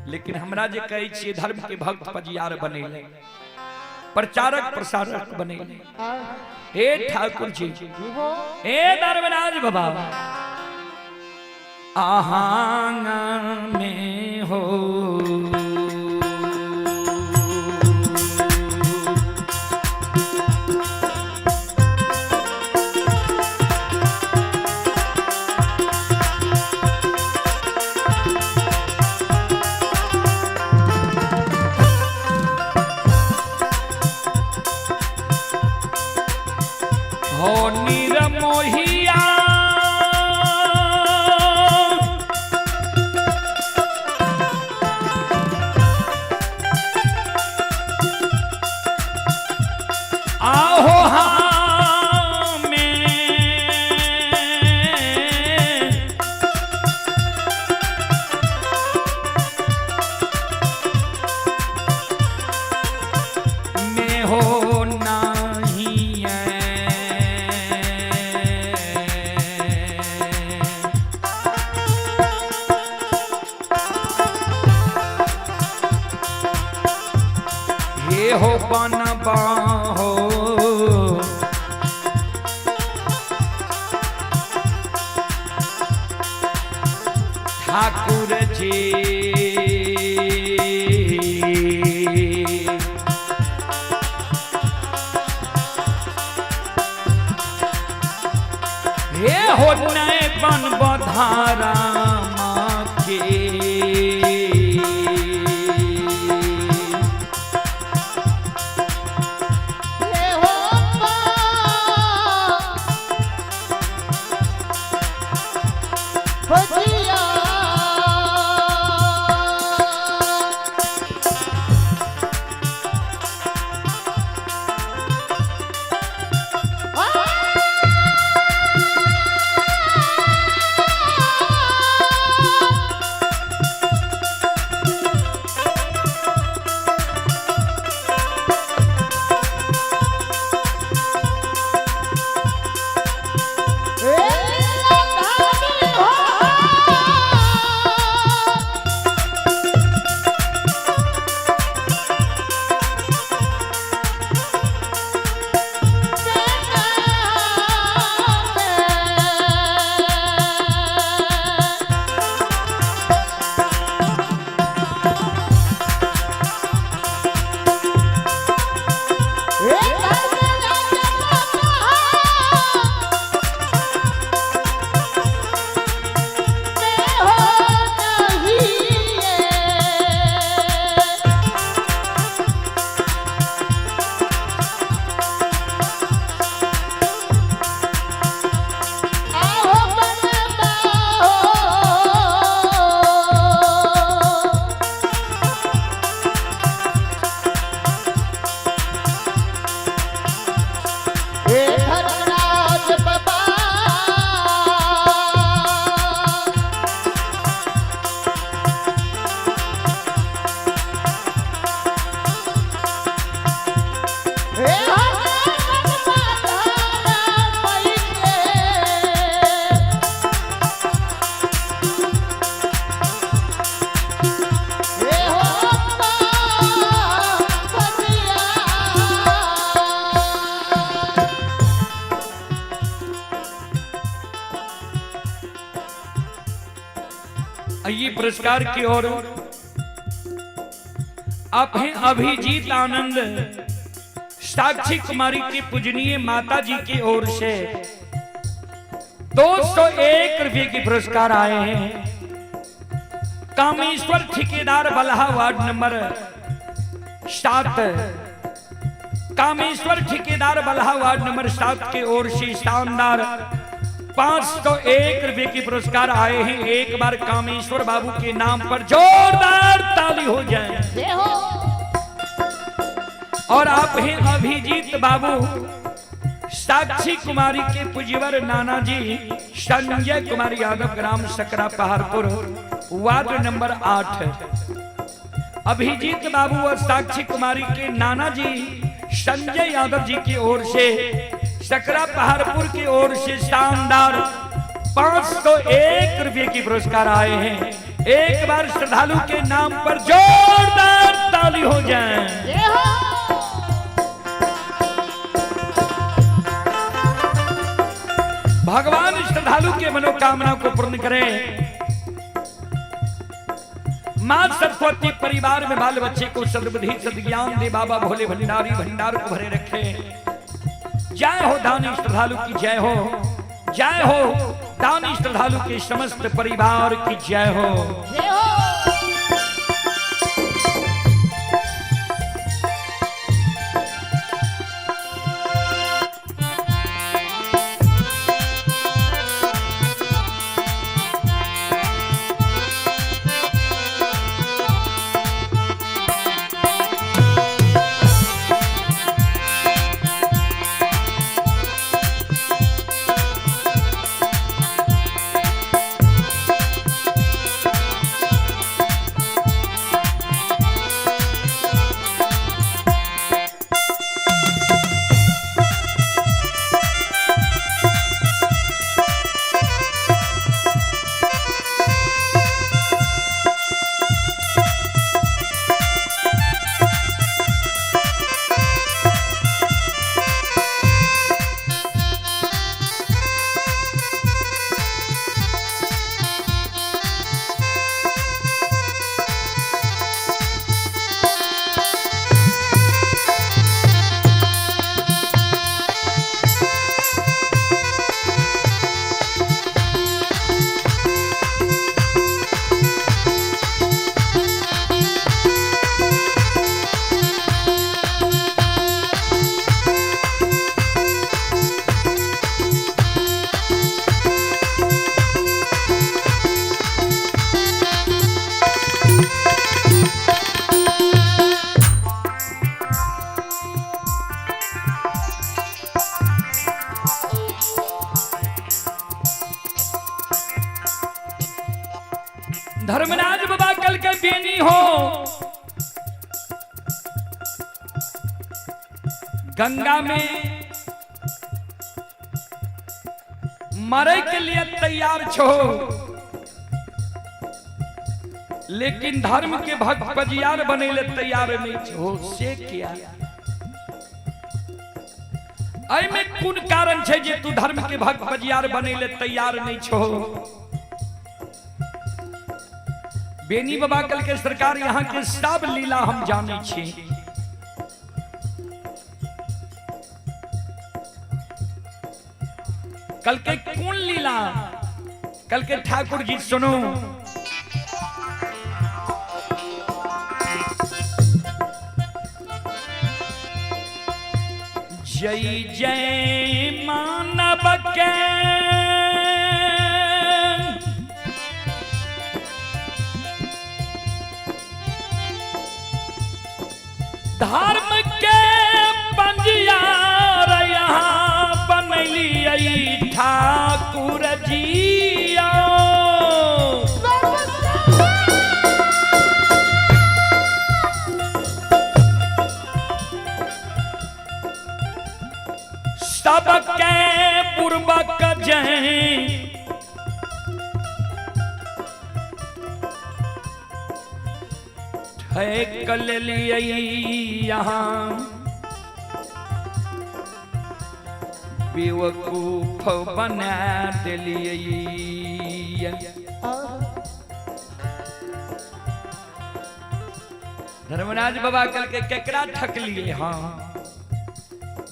लेकिन हमरा जे कहै छियै धर्म के भक्त पजियार बनेले, प्रचारक प्रसारक बनेले, हे ठाकुर जी, हे धर्मराज बाबा, आहांग में हो हे हो बनबा हो ठाकुर जी। हे हो नए बन बधारा माँ के। ये पुरस्कार की ओर आप हैं अभिजीत आनंद साक्षी कुमारी के पूजनीय माता जी की ओर से 201 रुपये की पुरस्कार आए हैं। कामेश्वर ठेकेदार बलहा वार्ड नंबर 7, कामेश्वर ठेकेदार बलहा वार्ड नंबर 7 के ओर से शानदार 501 रुपए की पुरस्कार आए हैं। एक बार कामेश्वर बाबू के नाम पर जोरदार ताली हो जाए। और आप हैं अभिजीत बाबू साक्षी कुमारी के पूज्यवर नाना जी संजय कुमार यादव, ग्राम सकरा पहाड़पुर, वार्ड नंबर 8। अभिजीत बाबू और साक्षी कुमारी के नाना जी संजय यादव जी की ओर से सकरा पहाड़पुर की ओर से शानदार 501 रुपए की पुरस्कार आए हैं। एक बार श्रद्धालु के नाम पर जोरदार ताली हो जाए। भगवान श्रद्धालु के मनोकामना को पूर्ण करें। मां सरस्वती परिवार में बाल बच्चे को सद्बुद्धि सद्ज्ञान दे। बाबा भोले भंडारी भंडार को भरे रखे। जय हो दानी श्रद्धालु की जय हो, जय हो दानी श्रद्धालु के समस्त परिवार की जय हो। धर्मराज बाबा कल के बेनी हो गंगा में मरे के लिए तैयार छो, लेकिन धर्म के भक्त बजियार बने ले तैयार नहीं छो, से किया? एहिमे कोन कारण छै जे तू धर्म के भक्त बजियार बने ले तैयार नहीं छो? बेनी बाबा कल के सरकार यहाँ के सब लीला हम जाने छी। कल के कौन लीला? कल के ठाकुर जी सुनो, जय जय मानव के धर्म के पंजियार यहाँ बनलियै ठाकुर जी। सबके पूर्वक जय ठेक लेलियै यहाँ बेवकूफ बना देलियै। धर्मराज बाबा कल के केकरा ठकलिए? हाँ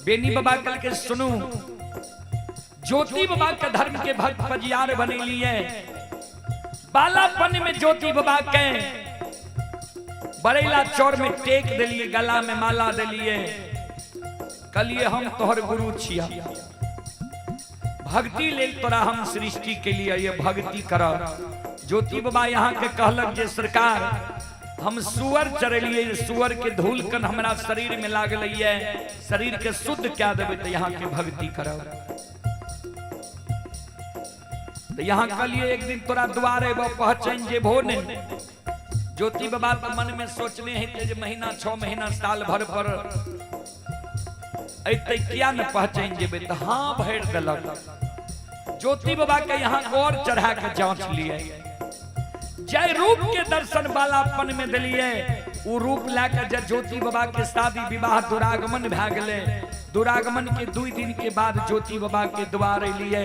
बेनी बाबा कल के सुनू, ज्योति बाबा के धर्म के भक्त पजियार बनेलिए। बालापन में ज्योति बाबा के बरेला चौर में टेक दिलिए, गला में माला दिलिए, कलिए हम तोहर गुरु छिया, भक्ति लेल तोरा हम सृष्टि के लिए ये भक्ति कर। ज्योति बाबा यहाँ के कहलक जे सरकार हम सुअर चरेलिए, सुअर के धूल कन हमरा शरीर में लागल है, शरीर के शुद्ध क्या देवे तो यहाँ के भक्ति कर। तो यहाँ कहलिए एक दिन तोरा द्वारे पहचान जेबो ने। ज्योति बाबा तो मन में सोचने है जे महीना 6 महीना साल भर पर अते किया न पहचान जेबे, तो हाँ भर दिलक। ज्योति बाबा के यहाँ गौर चढ़ा के जांच लिए, जय रूप के दर्शन बालापन में दिलिए, उ रूप लाके जब ज्योति बाबा के शादी विवाह दुरागमन भए गेलै, दुरागमन के 2 दिन के बाद ज्योति बाबा के द्वार लिए।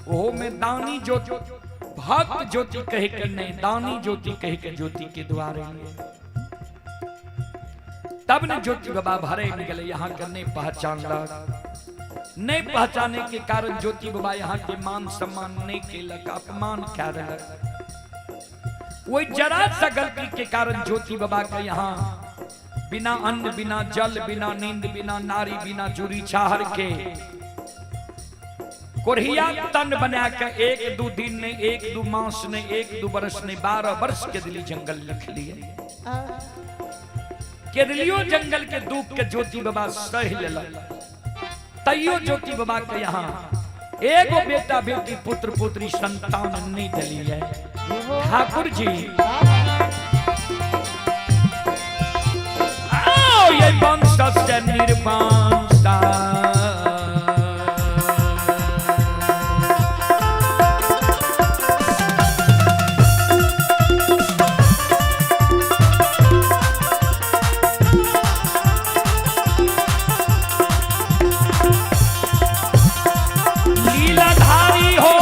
ओहो में दानी ज्योति भक्त ज्योति कहे के नहीं, दानी ज्योति कहे के ज्योति के द्वार लिए। तब ने ज्योति बाबा भरे निकले, यहाँ के नहीं पहचानलक। नहीं पहचाने के कारण ज्योति बाबा यहाँ के मान सम्मान नहीं केलक, अपमान कए देलक। वही जरा सा गलती के कारण ज्योति बाबा के यहाँ बिना अन्न बिना जल बिना नींद बिना नारी बिना जुरी छाहर के कोढ़िया तन बना के 1-2 दिन ने 1-2 मास ने 1-2 वर्ष ने 12 वर्ष के दिली जंगल लिख लिए। केदलियो जंगल के दुख के ज्योति बाबा सह लेलक, तैयो ज्योति बाबा के यहाँ एगो बेटा बेटी पुत्र पुत्री संतान नहीं दिलिए। ठाकुर जी आओ ये वंश से निर्वंश लीलाधारी हो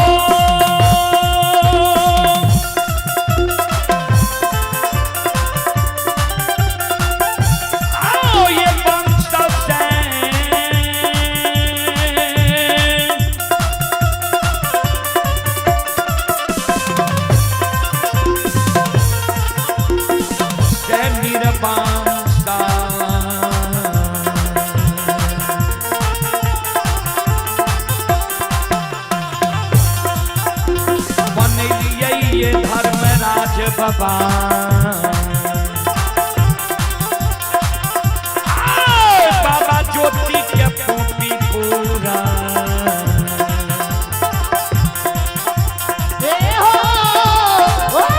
आओ ये वंश से निर्वंश बनलियै धर्मराज बाबा। बाबा ज्योति के पोपी पूरा हो।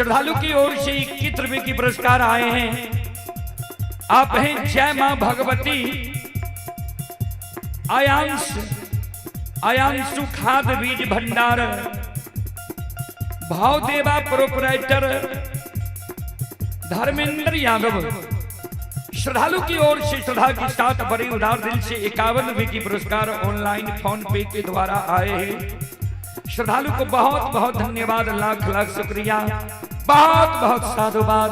श्रद्धालु की ओर से 21 रुपए की पुरस्कार आए हैं। आप हैं जय मां भगवती आयांश आयांशु खाद बीज भंडार भावदेवा प्रोपराइटर धर्मेंद्र यादव। श्रद्धालु की ओर से श्रद्धा के साथ बड़े उदार दिल से 51 रुपए की पुरस्कार ऑनलाइन फोन पे के द्वारा आए हैं। श्रद्धालु को बहुत बहुत धन्यवाद, लाख लाख शुक्रिया, बहुत बहुत साधुवाद।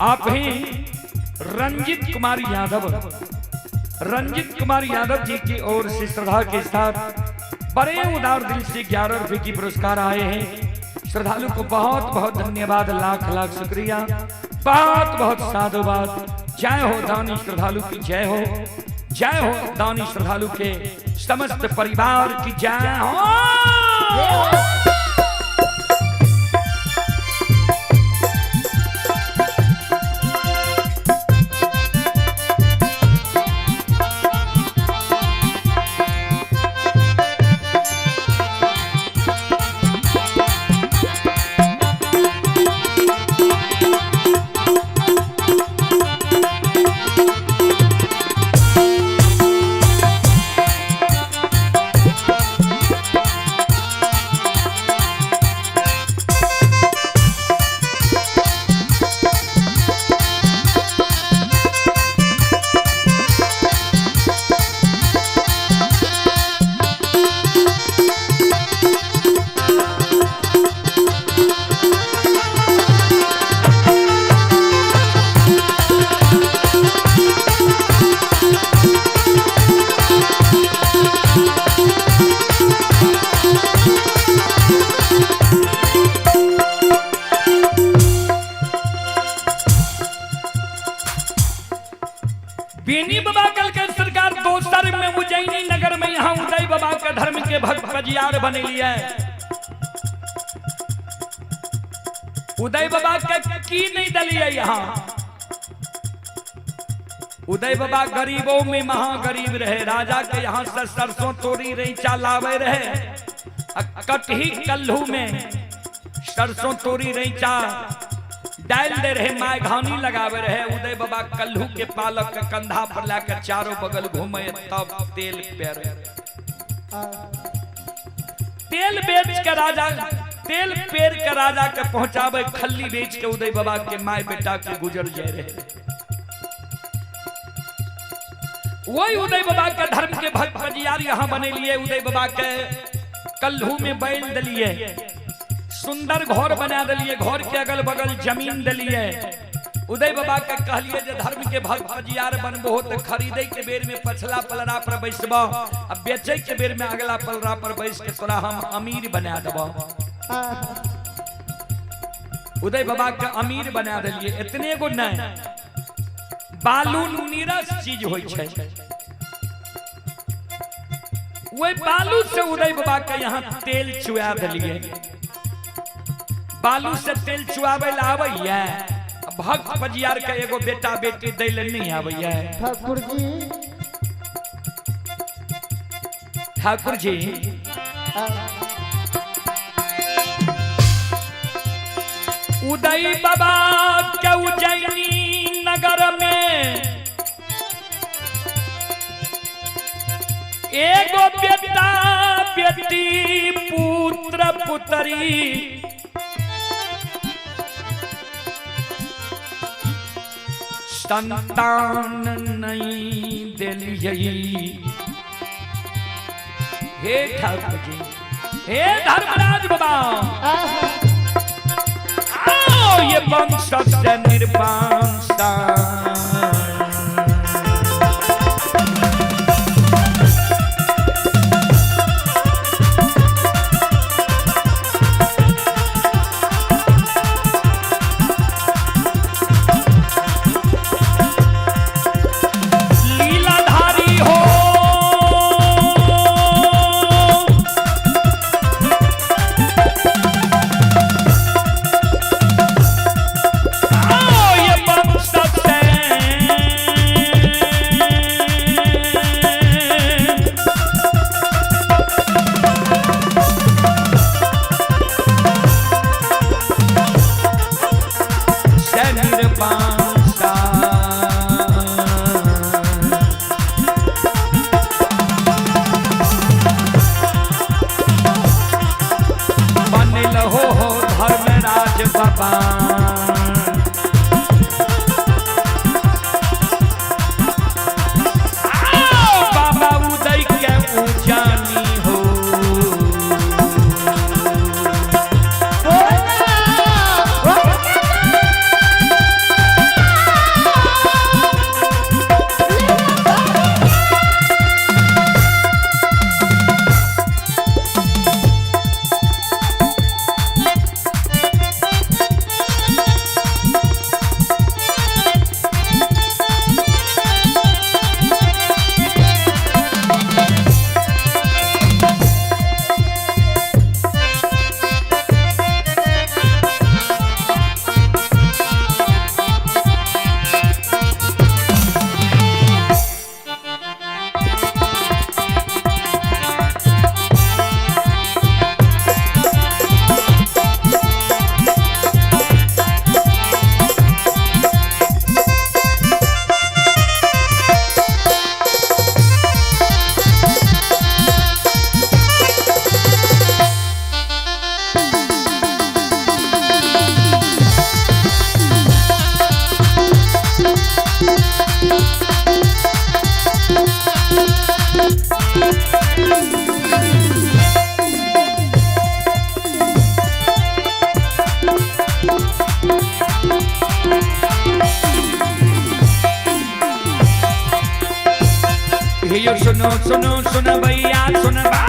आप हैं रंजित कुमार यादव। रंजित कुमार यादव जी की ओर से श्रद्धा के साथ बड़े उदार दिल से 11 रुपए की पुरस्कार आए हैं। श्रद्धालु को बहुत बहुत धन्यवाद, लाख लाख शुक्रिया, बहुत बहुत साधुवाद। जय हो दानी श्रद्धालु की जय हो, जय हो दानी श्रद्धालु के समस्त परिवार की जय हो। बेनी बाबा कल के सरकार दोसर में उज्जैनी नगर में यहाँ उदय बाबा के धर्म के भक्त बजियार बने लिया। उदय बाबा के की नहीं दलिए यहाँ। उदय बाबा गरीबों में महागरीब रहे। राजा के यहाँ से सरसों तोरी रैचा लावे रहे, कटही कल्हू में सरसों तोरी रैचा डाल दे रहे, my घानी लगावे रहे। उदय बाबा कल्हू के पालक के कंधा पर लाकर चारों बगल घूमे, तब तेल पेरे। तेल बेच के राजा, तेल पेर के राजा के पहुंचावे, खल्ली बेच के उदय बाबा के my बेटा के गुजर जाए रहे। वही उदय बाबा के धर्म के भक्त बजियार यहाँ बने लिए। उदय बाबा के कल्हू में बैल दिलिए, सुंदर घर बना दिलिए, घर के अगल बगल जमीन दिलिए। उदय बाबा के कहलिए जे धर्म के भक्त बजियार बनबो तो खरीदे के बेर में पछला पलरा पर बैसबो, आ बेचे के बेर में अगला पलरा पर बैस के तोरा हम अमीर बना देबो। उदय बाबा के अमीर बना दिलिए। इतने गो नहीं, बालू नीरस चीज होई छै, वही बालू से उदय बाबा के यहाँ तेल चुआ दिलिए। बालू से तेल चुआवे ला आबैया, भक्त बजियार के एगो बेटा बेटी दै ले नहीं आबैया। ठाकुर जी, ठाकुर जी उदय बाबा के उज्जैनी नगर में एगो बेटा बेटी पुत्र पुत्री संतान नहीं दिलियै। हे ठाकुर जी, हे धर्मराज बाबा, आओ ये वंश से निर्वंश। ये वंश से बाबा। आओ बाबा उदय के उजानी हो। हे यो सुनो सुनो सुन भैया सुन बा।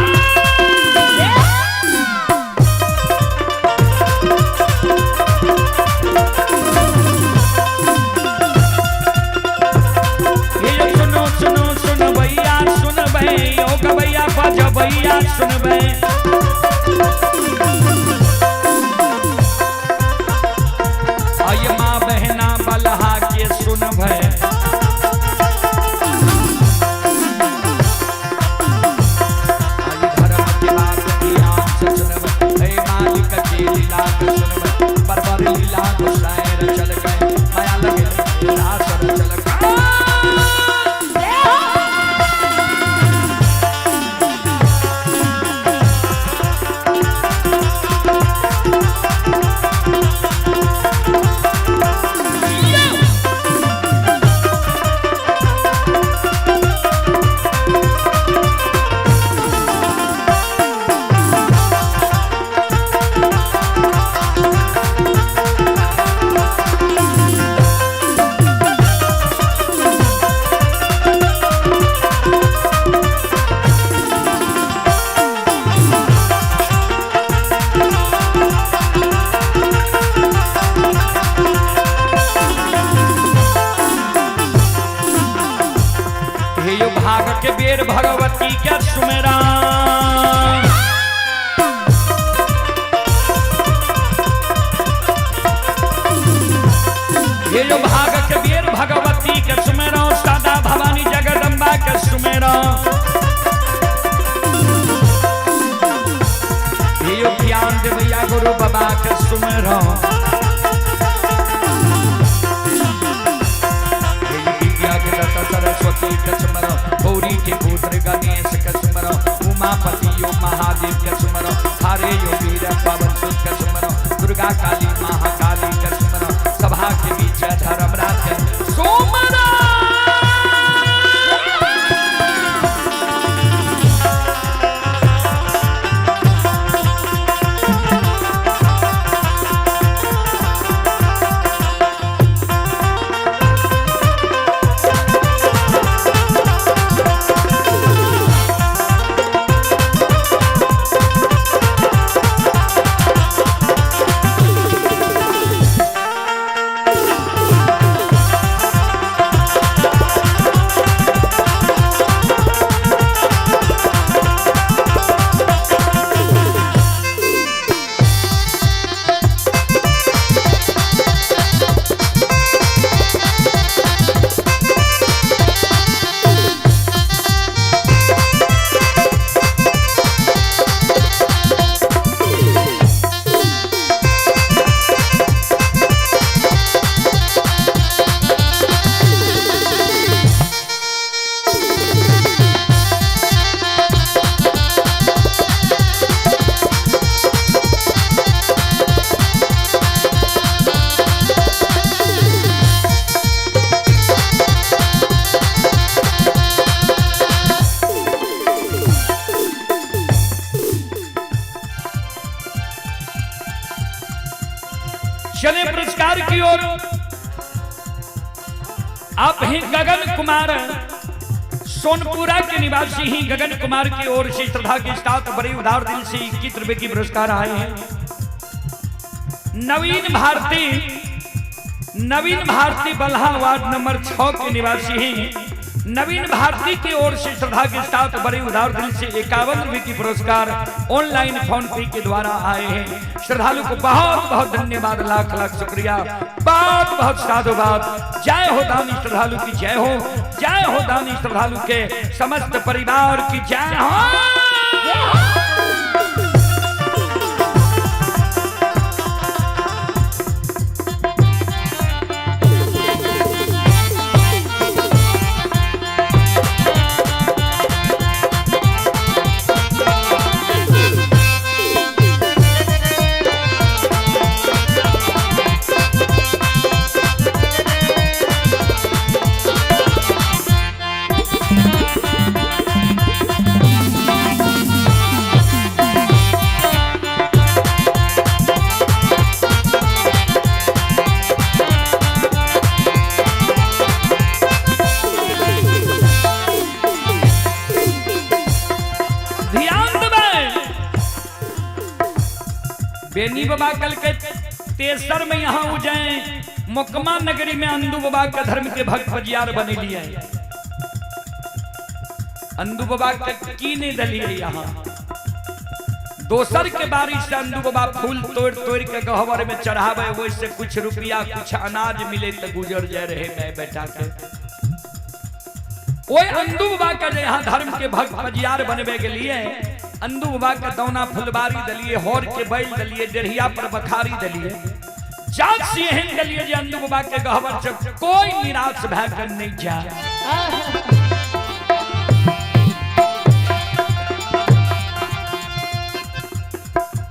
हे यो सुनो सुनो सुन भैया सुन भै, ओ भैया बाजा भैया सुन भै। आय माँ बहना बलहा के सुन भै। आई धर्म के बात ध्यान से सुनब, हे मालिक के लीला के सुनब। बरबर लीला गोसाई चल गए, माया लगे रासर चल गए। हे यो भाग के बेर भगवती के सुमेरा। हे यो भाग के बेर भगवती के सुमेरा, सादा भवानी जगदम्बा के सुमेरा। हे यो ज्ञान देवैया गुरु बाबा के सुमेरा। विद्या के दाता सरस्वती के सुमरो, गौरी के पुत्र गणेश के सुमरो, उमापति यो महादेव के सुमरो, हरे यो वीर पवन सुत के सुमरो, दुर्गा काली महाकाली के सुमरो, सभा के बीच धर्मराज के सुमरो। चले पुरस्कार की ओर। आप ही गगन कुमार सोनपुरा के निवासी ही गगन कुमार की ओर से श्रद्धा के साथ बड़े उदार दिल से 21 रुपए की पुरस्कार आए हैं। नवीन भारती, नवीन भारती बल्हा वार्ड नंबर 6 के निवासी हैं। नवीन भारती की ओर से श्रद्धा के साथ बड़े उदार दिल से 51 रुपए की पुरस्कार ऑनलाइन फोन पे के द्वारा आए हैं। श्रद्धालु को बहुत बहुत धन्यवाद, लाख लाख शुक्रिया, बहुत बहुत साधुवाद। जय हो दानी श्रद्धालु की जय हो, जय हो दानी श्रद्धालु के समस्त परिवार की जय हो। ध्यान देबै। बेनी बाबा कल के तेसर में यहाँ हो जाए मोकमा नगरी में अंदू बाबा का धर्म के भक्त फजियार बने लिए। अंदू बाबा के की नहीं दलिए यहाँ दोसर के बारिश से अंदू बाबा फूल तोड़ तोड़ के गहवर में चढ़ावे, वैसे कुछ रुपया कुछ अनाज मिले तो गुजर जाए रहे मैं बैठा के। ओए अंदू बाबा का जे यहाँ धर्म के भक्त फजियार बनवे के लिए अंदू बाबा के दौना फुलबारी दलिए, होर के बैल दलिए, डेढ़िया पर बखारी दलिए, जात से एहन दलिए जे अंदू बाबा के गहवर से कोई निराश भय कर नहीं जाए।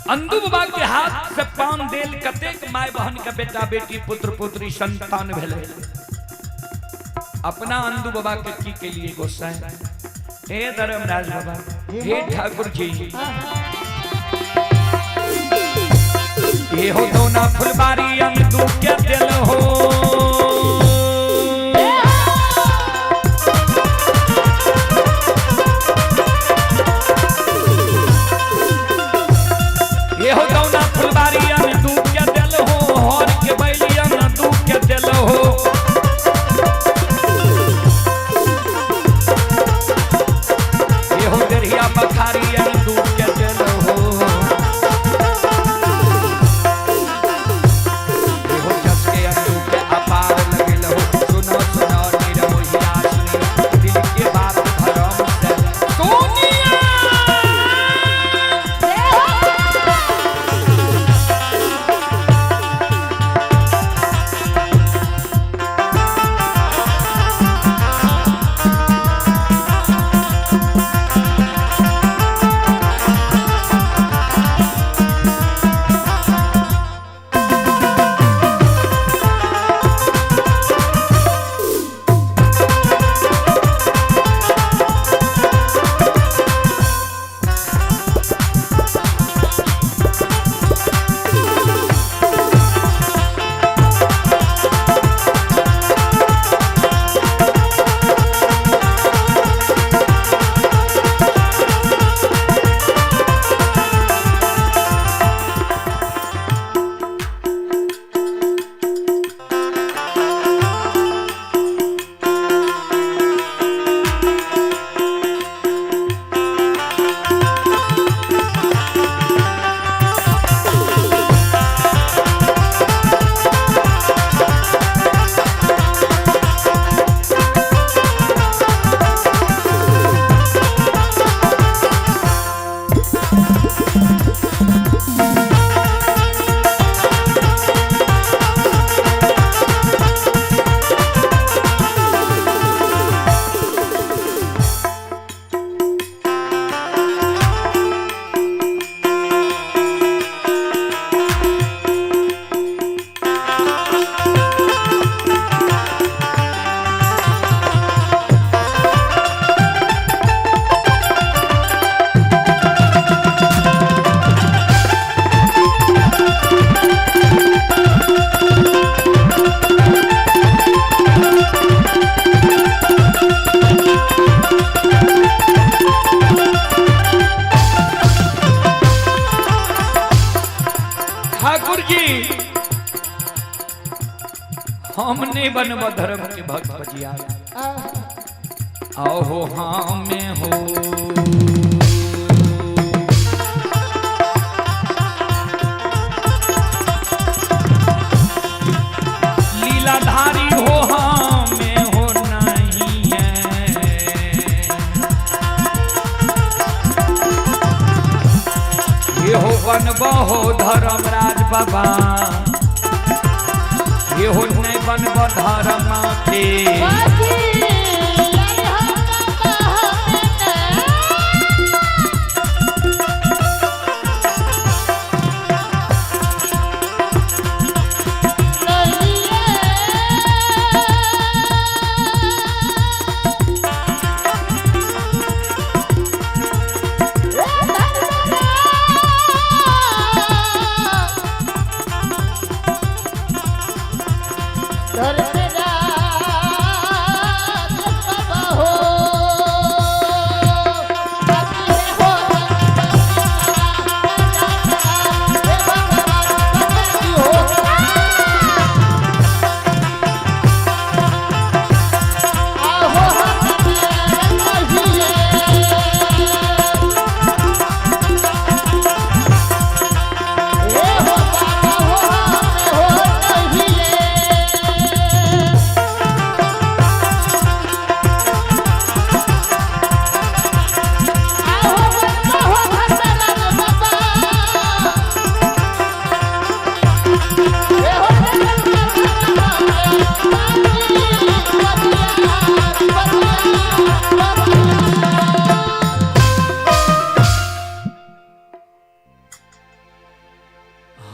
अंदू बाबा के हाथ से पान देल कतेक my बहन के बेटा बेटी पुत्र पुत्री संतान भेले। अपना अंदू बाबा के की के लिए गोसाई हे धर्मराज बाबा, हे ठाकुर जी, ये हो दोना फुलबारी अंदू के दिल हो। ये हो दोना फुलबारी अंदू के दिल हो, हर के बैली अंदू के दिल हो। बखारी अंदू के दिल हो, ये हो जस के अंदू के ठाकुर जी हम नहीं बनब धर्म के भक्त बजिया। आहो हमें हो लीलाधारी हो हमें हो नहीं है। ये हो बनब हो धर्मराज बाबा, ये हो नहीं बनब धर्म के।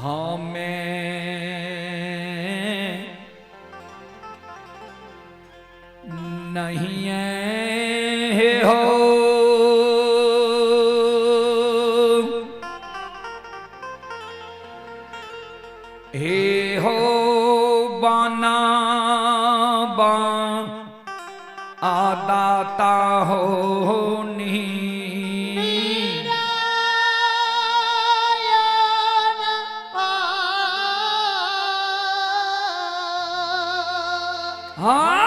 हमें नहीं है हो हे हो बाना बा आदाता हो नी। हाँ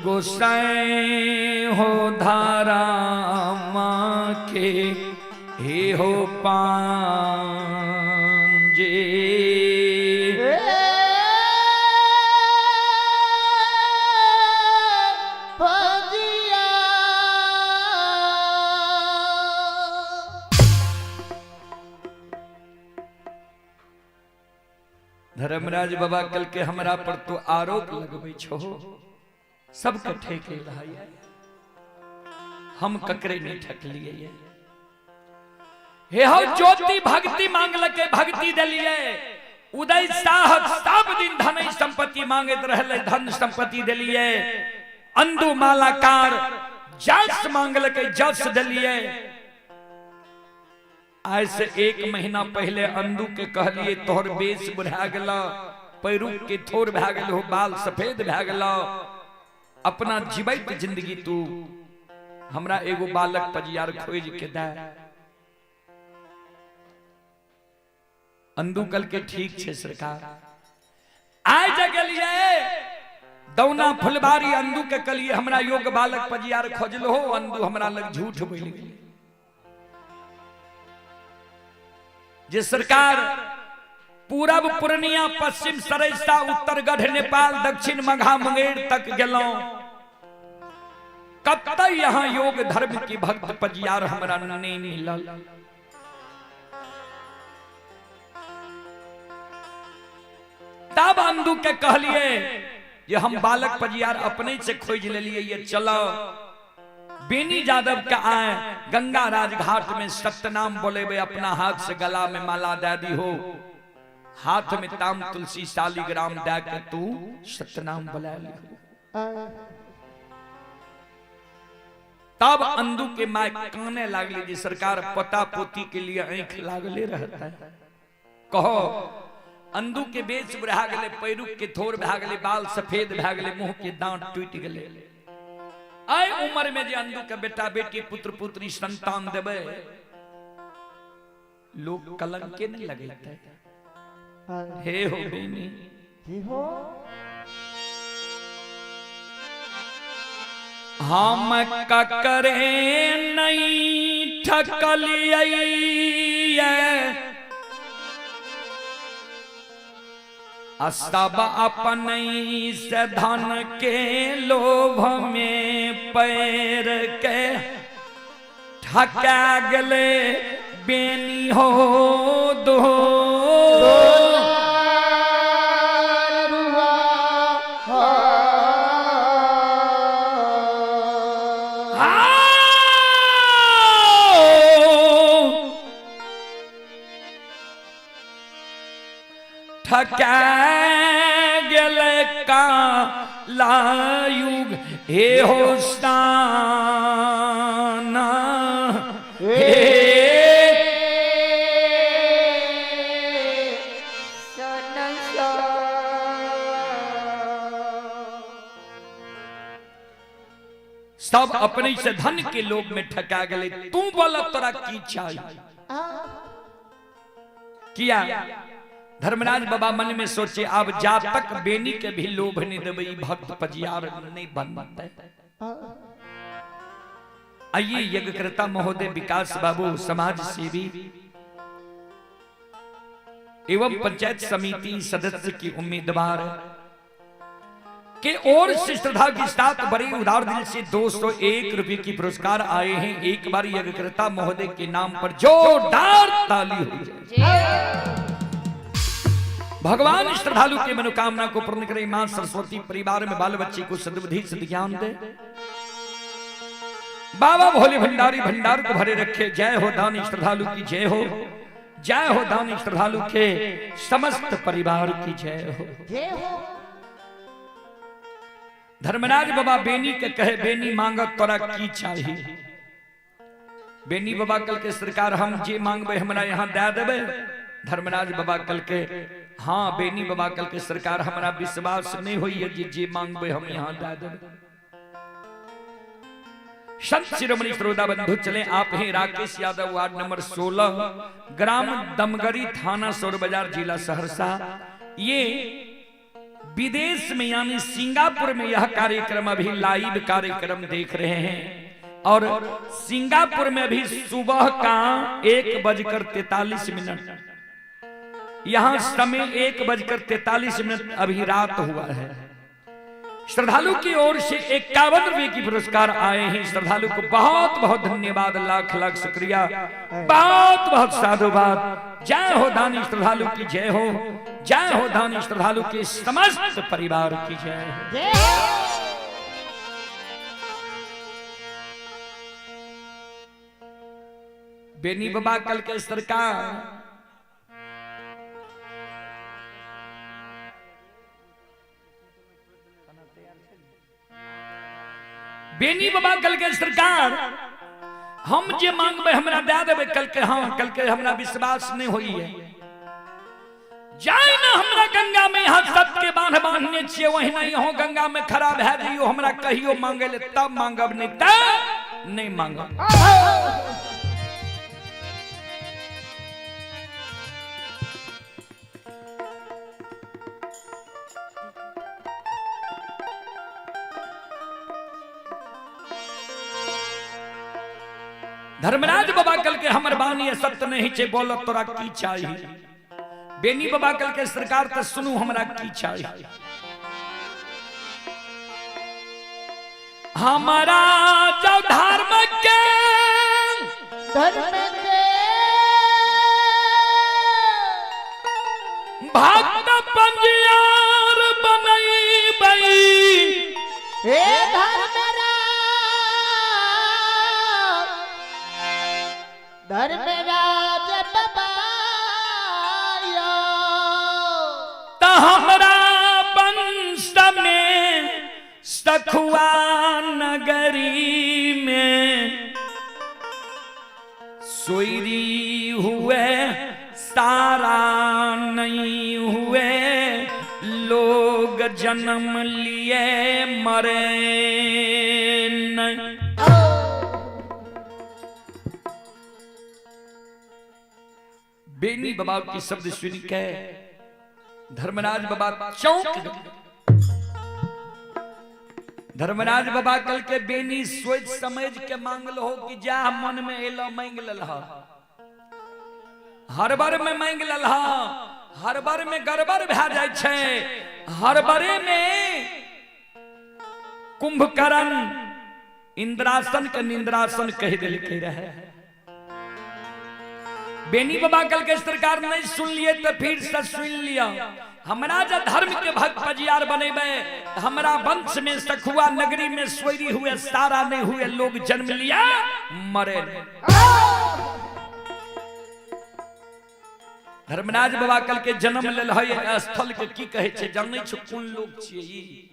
गोसाई हो धारा माँ के हे हो पांजे। धर्मराज बाबा कल के हमरा पर तो आरोप लगबै छो, सबके ठेके रहा, हम ककरे नहीं ठकलिए। हे हो ज्योति भक्ति मांगलके भक्ति देलिए। उदय साहब सब दिन धन संपत्ति मांगत रहले, धन संपत्ति देलिए। अंदु मालाकार जस मांगलके जस देलिए। आज से 1 महीना पहले अंदू के कहलिए तोहर बेस बुढ़ा गेल, पैरुख के थोर भए गेल हो, बाल सफेद भए गेल, अपना जीवित जिंदगी तू हमरा एगो बालक पजियार खोज के दे। अंदू कल के ठीक छे सरकार। आइ जगलिए दौना फुलबारी अंदू के कलिए हमरा योग बालक पजियार खोजलो हो, अंदू हमरा लग झूठ बोल गेल। जे सरकार पूरब पूर्णिया पश्चिम सरैसा उत्तरगढ़ नेपाल दक्षिण मघा मुंगेर तक गेलौं, कब तक यहाँ योग धर्म की भक्त पजियार हमरा नहीं मिलल। तब अंदू के कहलिए ये हम बालक पजियार अपने से खोज लेलिए, ये चलो बेनी यादव का आए गंगा राजघाट में सत्यनाम बोले अपना हाथ से गला में माला दे दी हो, हाथ में ताम तुलसी शालिग्राम दे के तू सत्यनाम बोला ली। तब अंदू के माय काने लागली जी सरकार पता पोती के लिए आंख लागले रहता है। कहो अंदू के बेच भए गेलै, पैरुख के थोर भए गेलै, बाल सफेद भए गेलै, मुंह के दांत टूटि गेलै। आइ उम्र में जे अंदू के बेटा बेटी पुत्र पुत्री संतान देबै, लोग कलंक के नहीं लगेते। हे हो बेनी जी हो। हम ककरे नहीं ठकलियै, सब अपने से धन के लोभ में पैर के ठका गले बेनी हो दो। ठका गेले कालायुग हे हो स्थाना हे सब अपने से धन के लोभ में ठका गए। तू बोला तोरा की चाहिए किया? धर्मराज बाबा मन में सोचे अब जा तक बेनी के भी लोभ नहीं देबै भक्त पजियार नहीं बनते। आइए यज्ञकर्ता महोदय विकास बाबू समाज सेवी एवं पंचायत समिति सदस्य की उम्मीदवार के ओर से श्रद्धा के साथ बड़े उदार दिल से 201 रुपए की पुरस्कार आए हैं। एक बार यज्ञकर्ता महोदय के नाम पर जोरदार ताली हो जाए। भगवान श्रद्धालु के मनोकामना को पूर्ण करे। मां सरस्वती परिवार में बाल बच्चे को सद्बुद्धि सद्ज्ञान दे। बाबा भोले भंडारी भंडार को भरे रखे। जय हो दानी श्रद्धालु की जय हो। जय हो दानी श्रद्धालु के समस्त परिवार की जय हो। जय हो। धर्मराज बाबा बेनी के कहे बेनी मांगत तोरा की चाहिए? बेनी बाबा कल के सरकार हम जे मांगबे हमरा यहाँ दे देबे। धर्मराज बाबा कल के हाँ। बेनी बाबा कल के सरकार हमरा विश्वास नहीं होई है जे जे मांगबे हम यहाँ दे देबे। संत शिरोमणि श्रोता बंधु चले आप हैं राकेश यादव वार्ड नंबर 16 ग्राम दमगरी थाना सौर बाजार जिला सहरसा। ये विदेश में यानी सिंगापुर में यह कार्यक्रम अभी लाइव कार्यक्रम देख रहे हैं और सिंगापुर में अभी सुबह का 1:43, यहाँ समय 1:43 अभी रात हुआ है। श्रद्धालु की ओर से 51 रुपए की पुरस्कार आए हैं। श्रद्धालु को बहुत बहुत धन्यवाद, लाख लाख शुक्रिया, बहुत बहुत साधुवाद। जय हो दानी श्रद्धालु की जय हो। जय हो दानी श्रद्धालु के समस्त परिवार की जय हो। बेनी बाबा कल के सरकार बेनी बाबा कल के सरकार हम जे मांगबे हमरा दे देबे। कल के हाँ। कल के हमरा विश्वास नहीं होई है। जाए ना हमरा गंगा में यहाँ सबके बांध बांधने छियै वही नहीं हो गंगा में खड़ा भए जइयो हमरा कहियो मांगे ले तब मांगब नहीं तब नहीं मांगब। धर्मराज बाबा कल के हमर बानी सत्य नहीं छे बोल तोरा की चाहिए? बेनी बाबा कल के सरकार त सुनू हमरा की चाहिए? हमारा जो धर्म के भक्त पंजियार बनैबै हे धर्मराज धर्मराज बाबा त हमरा वंश में सखुआ नगरी में सोईरी हुए सारा नहीं हुए लोग जन्म लिए मरे बेनी बाबा के शब्द सुन के धर्मराज बाबा चौंक गए। धर्मराज बाबा कल के बेनी सोच समझ के मांगल हो कि जा मन में एलो मांग लल, हर बार में मांग लल, हर बार में गड़बड़ भए जाय छै, हर बारे में कुंभकर्ण इंद्रासन के निंद्रासन कह देलकै रहे। बेनी बाबा कल के सरकार नहीं सुन लिए तो फिर से सुन लिया, हमरा जे धर्म के भक्त पजियार बनेबे, हमरा वंश में सखुआ नगरी में सोयरी हुए सारा नहीं हुए लोग जन्म लिया मरे। धर्मराज बाबा कल के जन्म लेल है स्थल के की कहे छै जानै छै कोन लोग छियै ई?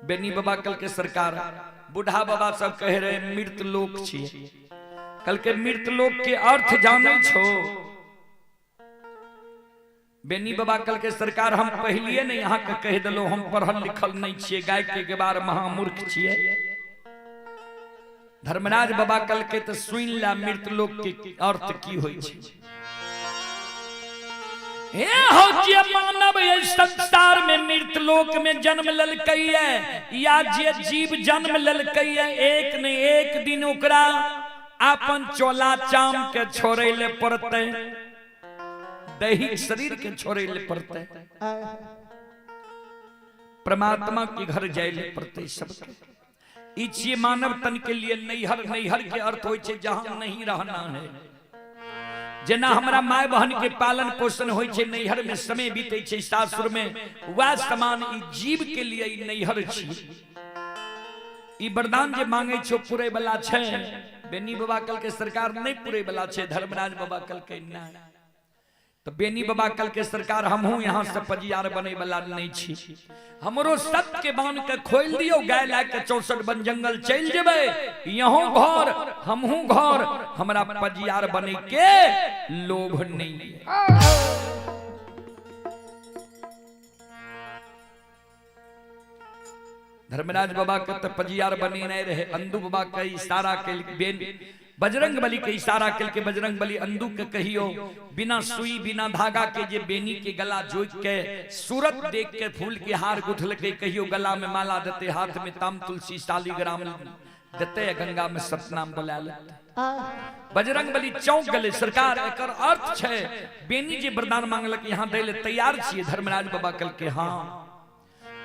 बेनी बाबा कल के सरकार बूढ़ा बाबा सब कहे रहे मृत लोक छियै। कल के मृत लोक के अर्थ जानै छो? बेनी बाबा कल के सरकार हम पहलिए नहीं यहाँ के कह दिलो, हम पढ़ल लिखल नहीं छियै, गाय के गवार महामूर्ख छियै। धर्मराज बाबा कल के तो सुन ला मृत लोक के अर्थ की होइ छै। हे हो जे मानव एहि संसार में मृत लोक में जन्म ललकै या जे जीव जन्म ललकै, एक ने एक दिन ओकरा अपन चोला चाम के छोड़े ले पड़तै, दैहिक शरीर के छोड़े ले पड़तै, परमात्मा के घर जाय ले पड़तै सबके। ई छियै मानव तन के लिए नैहर। नैहर के अर्थ होइ छै जहां नहीं रहना है। जेना हमरा my बहन के पालन पोषण होइ छै नैहर में समय बीतै छै सासुर में, वएह समान ई जीव के लिए ई नैहर छी। ई वरदान जे मांगे छो पूरे वाला छै। बेनी बाबा कल के सरकार नहीं पूरे वाला छै, धर्मराज बाबा कल के नहीं। तो बेनी बाबा कल के सरकार हमहू यहाँ से पजियार बने वाला नहीं छी, हमरो सत्य के बांध के खोल दियो, गाय ला के 64 वन जंगल चल जेबै, यहों घर हमहू घर, हमरा पजियार बने के लोभ नहीं है। धर्मराज बाबा के तो पजियार बने नहीं रहे, अंदू बाबा के इशारा के बेन बजरंग बली के इशारा के बजरंग बली अंदू के कहियो बिना सुई बिना धागा के जे बेनी के गला जोक के सूरत देख के फूल के हार गुथल के कहियो गला में माला देते, हाथ में ताम तुलसी शालिग्राम देते, गंगा में सतनाम बोला लेते। बजरंग बली चौंक गले, सरकार एकर अर्थ छै बेनी जे वरदान मांगलक यहाँ दै ले तैयार छियै? धर्मराज बाबा कल के हाँ।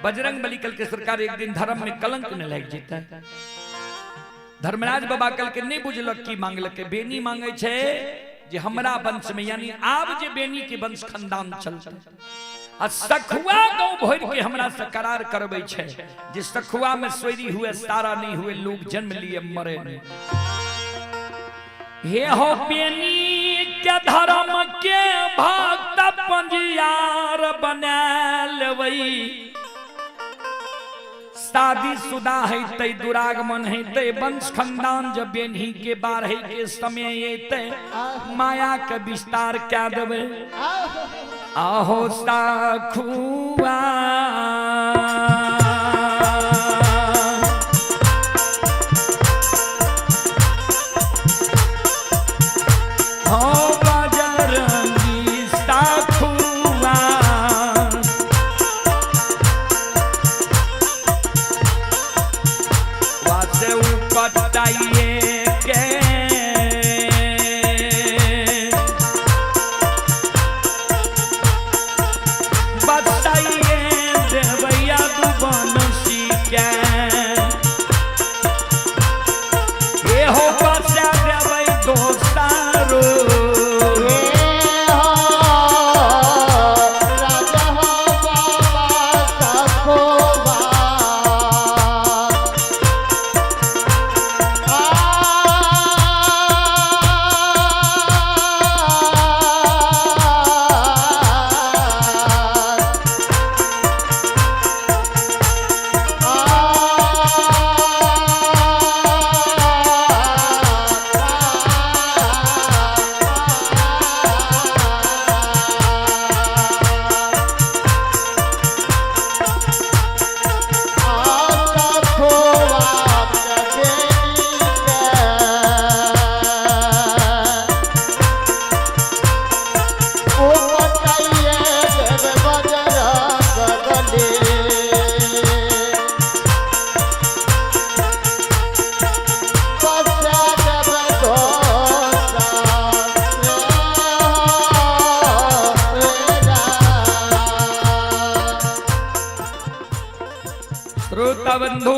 बजरंग बली कल के सरकार एक दिन धर्म में कलंक न लागि जेतै। धर्मराज बाबा कल के नहीं बुझलक की मांगलक, बेनी मांगे छै जे हमरा वंश में यानी आब जे बेनी के वंश खानदान चलतै आ सखुआ गांव भरि के हमरा से करार करबै छै जे सखुआ में सोयरी हुए सारा नहीं हुए लोग जन्म लिए मरे नहीं। हे हो बेनी के धर्म के भक्त पंजियार बना लेबै, शादी शुदा है ते दुरागमन है ते वंश खानदान जब बेनी के बारह के समय एते माया के विस्तार क्या देवे। आहो साखुआ हो बजरंगी साखुआ वासे उपटाइए के बताइए देवैया दुबनसी के ये हो बसा देवै दोस्तारो। राजा हो बाबा सखोबा। श्रोता बंधु,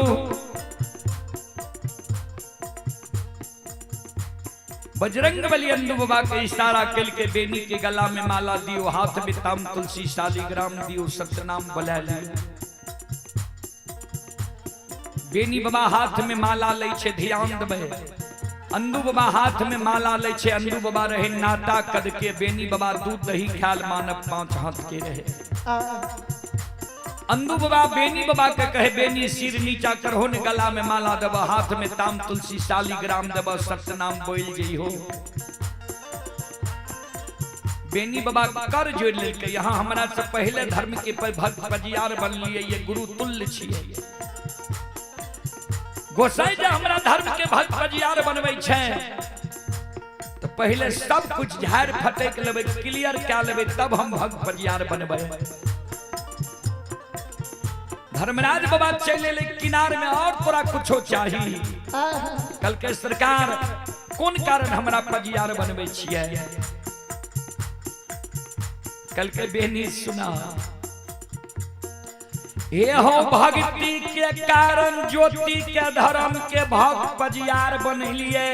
बजरंग बली अंधु बाबा के इशारा कल के बेनी के गला में माला दियो, हाथ में ताम तुलसी शालिग्राम दियो, सतनाम बोला लियो। बेनी बाबा हाथ में माला लै छे, ध्यान देबै। अंधु बाबा हाथ में माला लै छे, अंधु बाबा रहे नाता कद के, बेनी बाबा दूध दही ख्याल मानव 5 हाथ के रहे। अंधु बाबा बेनी बाबा के कहे बेनी सिर नीचा करहो ने गला में माला देब, हाथ में ताम तुलसी शालिग्राम देब, सतनाम बोल जइहो। बेनी बाबा कर जोड़ लेलकै, यहाँ हमरा से पहले धर्म के भक्त पजियार बनलिए, ये गुरु तुल्य छियै। गोसाई जे हमरा धर्म के भक्त पजियार बनबै छै तो पहले सब कुछ झाड़ फटक लेबै, क्लियर कए लेबै, तब हम भक्त पजियार बनबै। धर्मराज बाबा चले ले किनार में, और तोरा कुछो चाहिए? कल के सरकार कोन कारण हमरा पजियार बनबै छियै? कल के बेनी सुना, हे हो भक्ति के कारण ज्योति के धर्म के भक्त पजियार बनलिए,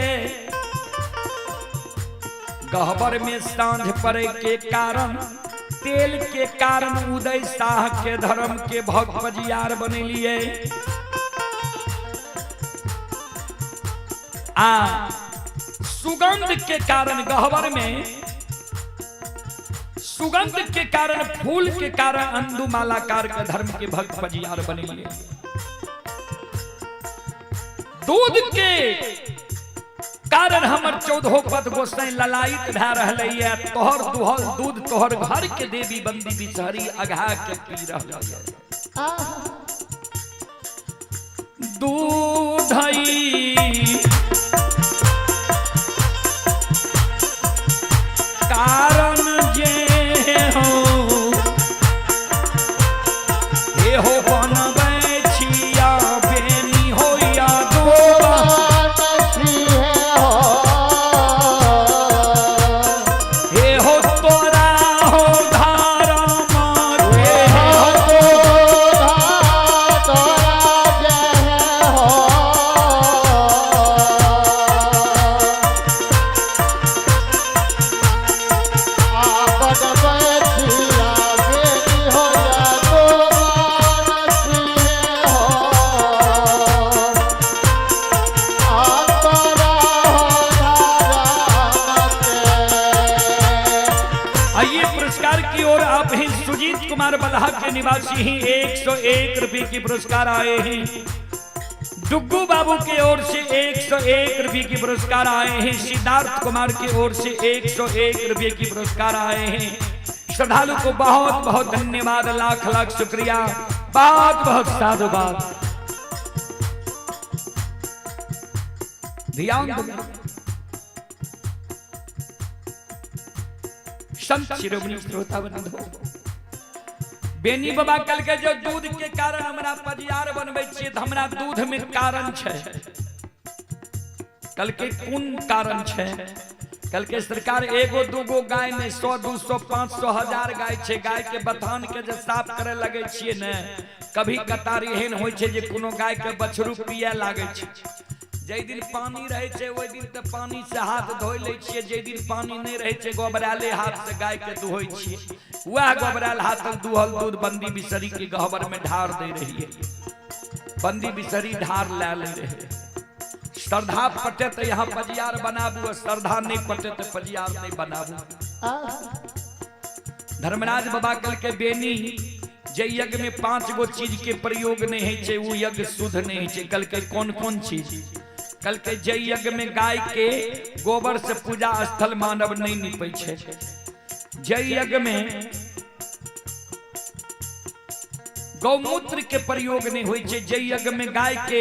गहबर में सांझ पड़े के कारण तेल के कारण उदय शाह के धर्म के भक्त पजियार बनेलिए, आ सुगंध के कारण गहबर में सुगंध के कारण फूल के कारण अंधु मालाकार के धर्म के भक्त पजियार बनेलिए, दूध के कारण हमर 14 पद गोसाई ललायित भए रहलैए, तोहर दुहल दूध तोहर घर के देवी बंदी बिचहरी अघा के पी रहलैए। दूधई कारण जे हो हे हो बनबै छिया बेनी होइया दूध के निवासी ही 101 रुपये की पुरस्कार आए हैं। डुग्गू बाबू की ओर से 101 रुपये की पुरस्कार आए हैं। सिद्धार्थ कुमार की ओर से 101 रुपये की पुरस्कार आए हैं। श्रद्धालु को बहुत बहुत धन्यवाद, लाख लाख शुक्रिया, बहुत बहुत साधुवाद। ध्यान दो संत शिरोमणि श्रोता बंधु, बेनी बाबा कल के जो दूध के कारण हमरा पजियार बनबै छियै त हमरा दूध में कारण छै। कल के कोन कारण छै? कल के सरकार एगो दूगो गाय ने 100 200 500 1000 गाय छै। गाय के बथान के जे साफ करे लगे छियै ने, कभी कतार एहन होइ छै जे कोनो गाय के बछरू पिए लागे छै। जै दिन पानी रहे छै ओहि दिन तऽ पानी से हाथ धोइ लै छियै, जै दिन पानी नहि रहे छै गोबराले हाथ से गाय के दुहै छियै। वएह गोबराल हाथक दुहल दूध बंदी बिसरी के गहबर में ढार दे रहियै, बंदी बिसरी ढार लै ले रहे। श्रद्धा पटे तऽ यहाँ पजियार बनाबू, श्रद्धा नहीं पटे तऽ पजियार नहीं बनाबू। धर्मराज बाबा कल के बेनी जे यज्ञ में 5 गो चीज के प्रयोग नहीं है छै उ यज्ञ शुद्ध नहीं है छै। कल के कौन कौन चीज? कल के जय यज्ञ में गाय के गोबर से पूजा स्थल मानव नहीं निपै छै। जय यज्ञ में गौमूत्र के प्रयोग नहीं होइ छै। जय यज्ञ में गाय के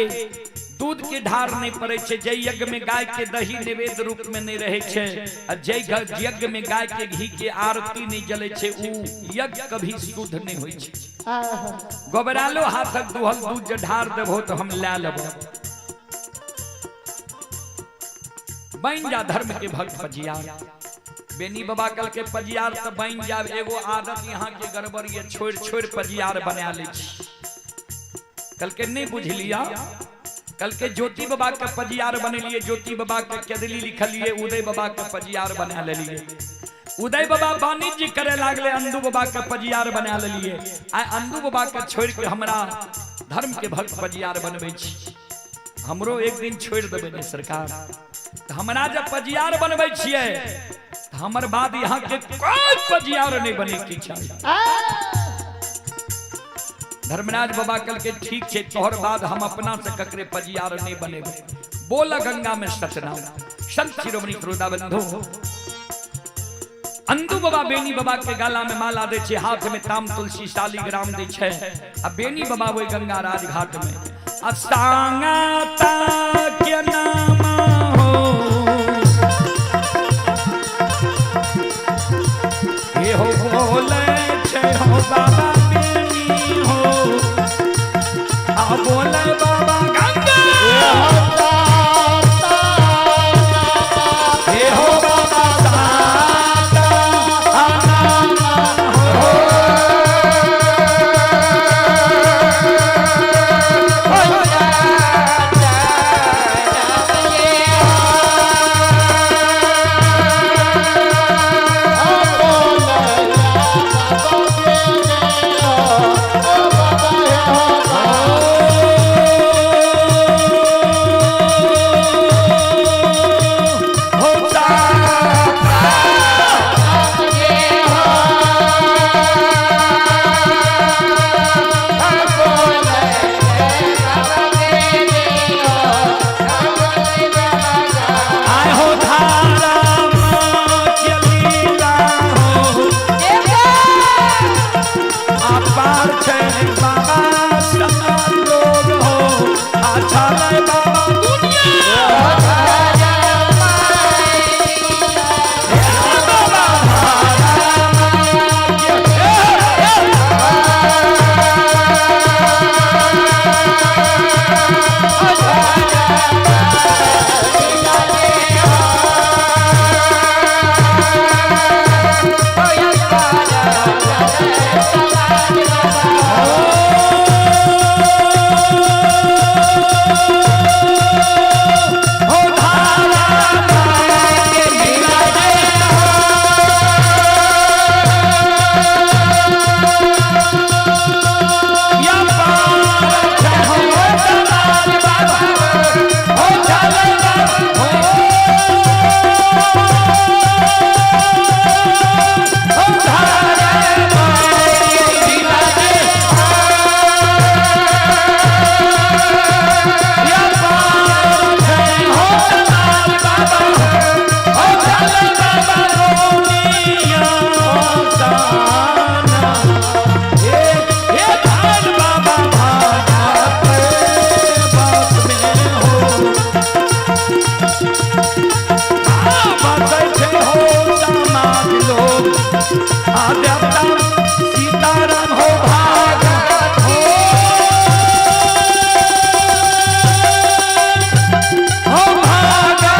दूध के ढार नहीं पड़े छै। जय यज्ञ में गाय के दही नैवेद्य रूप में नहीं रहे छै। आ जय यज्ञ में गाय के घी के आरती नहीं जले छै, उ यज्ञ कभी शुद्ध नहीं होइ छै। गोबरालो हाथक दुहल दूध जे ढार देबो तो हम लै लेबो। बन जा धर्म के भक्त पजियार। बेनी बाबा कल के पजियार तो बन जा, एगो आदत यहाँ के गड़बड़ ये छोड़ छोड़ पजियार बना ले छी। कल के नहीं बुझलिया, कल के ज्योति बाबा के पजियार बनेलिए, ज्योति बाबा के केदली लिखलिए, उदय बाबा के पजियार बना लेलिए। उदय बाबा वाणिज्य करे लागले, अंदू बाबा के पजियार बना लेलिए। आ अंदू बाबा के छोड़ के हमरा धर्म के भक्त पजियार बनबै छी। हमरो एक दिन छोड़ देबै ने सरकार। त हमरा जब पजियार बनबै छियै त हमर बाद यहाँ के कोई पजियार नहीं बने के चाही। धर्मराज बाबा कल के ठीक छे, तोहर बाद हम अपना से ककरे पजियार नहीं बनेबै। बोल गंगा में सतनाम। संत शिरोमणि श्रोता बंधु, अंदू बाबा बेनी बाबा के गाला में माला दे छे, हाथ में ताम तुलसी शालिग्राम दे छे। आ बेनी बाबा वही गंगा राजघाट में आ सांगाता के नाम हो, ये हो बोले छे हो बाबा बेनी हो, आ बोले बाबा गंगा, हे हो बाबा साता नाम हो। हो साता आय हो धारा माँ के लीला हो, अपार छे बाबा समाज लोग हो, अच्छा रे बाबा दुनिया। हो धारा माँ के लीला या पार छे हो समाज बाबा, हो चले बाबा, हो हो धारा माँ के लीला या पार छे हो समाज बाबा, हो चले बाबा दुनिया साना। हे हे धान बाबा भागा पे बात में हो, बाबा बैठे हो समाज लोग, आद्यता सीताराम हो भागा हो, हो भागा।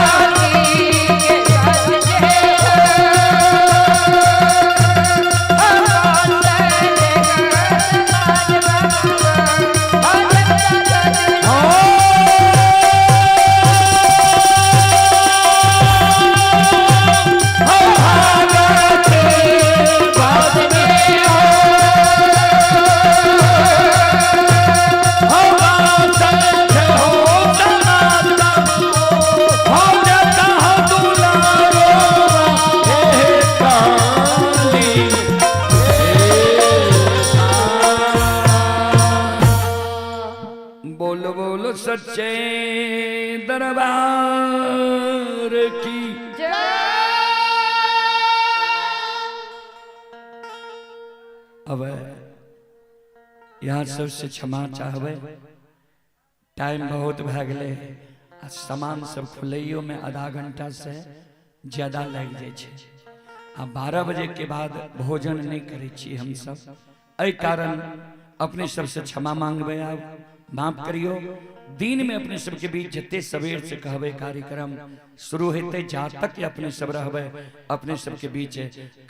हो भागा के बाद में हो, हो बात हो समाज बाबू, हो देता हो दुलारो, हे काली। बोलो बोलो सच्चे दरबार की। अब यहाँ सबसे क्षमा चाहबै, टाइम बहुत भए गेलै आ सामान सब खुलैयो में आधा घंटा से ज्यादा लागि जाइ छै। आ 12 बजे के बाद भोजन नहीं करै छी हम सब, एहि कारण अपने सबसे क्षमा मांगबै। आब माफ करियो। दिन में अपने सबके बीच जते सवेर से कहबे कार्यक्रम शुरू हेते, जा तक अपने सब रहबे अपने सबके बीच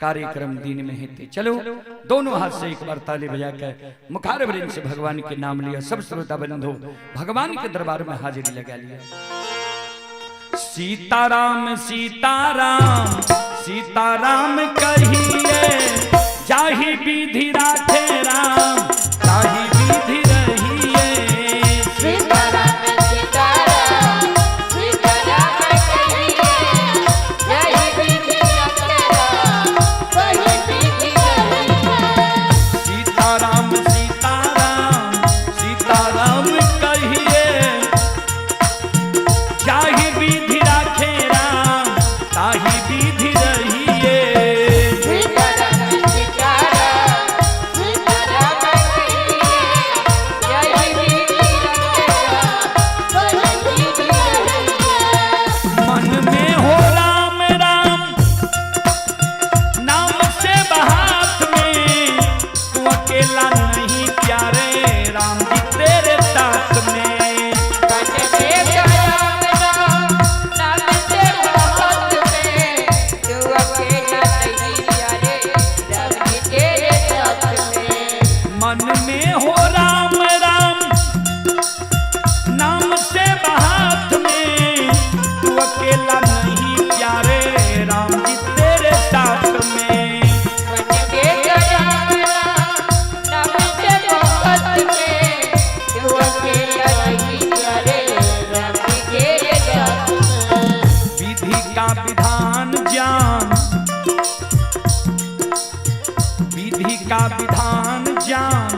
कार्यक्रम दिन में हेते। चलो दोनों हाथ से एक बार ताली बजा के मुखार वृंद से भगवान के नाम लिया। सब श्रोता बंधु भगवान के दरबार में हाजिरी लगा लिया। सीताराम सीताराम सीताराम कहिए, जाहि विधि राखे राम ताहि विधि रहिए। सीताराम सीताराम सीताराम कहिए, जाहि विधि राखे राम ताहि विधि रहिए। सीताराम सीताराम सीताराम कहिए, जाहि विधि राखे राम ताहि विधि रहिए। सीताराम सीताराम सीताराम कहिए, जाहि विधि राखे राम ताहि विधि रहिए। मन में हो राम राम नाम से बहात में, तू अकेला नहीं प्यारे राम जी तेरे साथ में। मन में राम राम नाम से बहुत में, तू अकेला नहीं प्यारे राम जी तेरे साथ में। मन में हो राम राम नाम से बहात में, तू अकेला नहीं प्यारे राम जी तेरे साथ में। मन में राम राम नाम से बहुत में, तू अकेला नहीं प्यारे राम जी तेरे साथ में। विधि का विधान जान, विधि का विधान जान,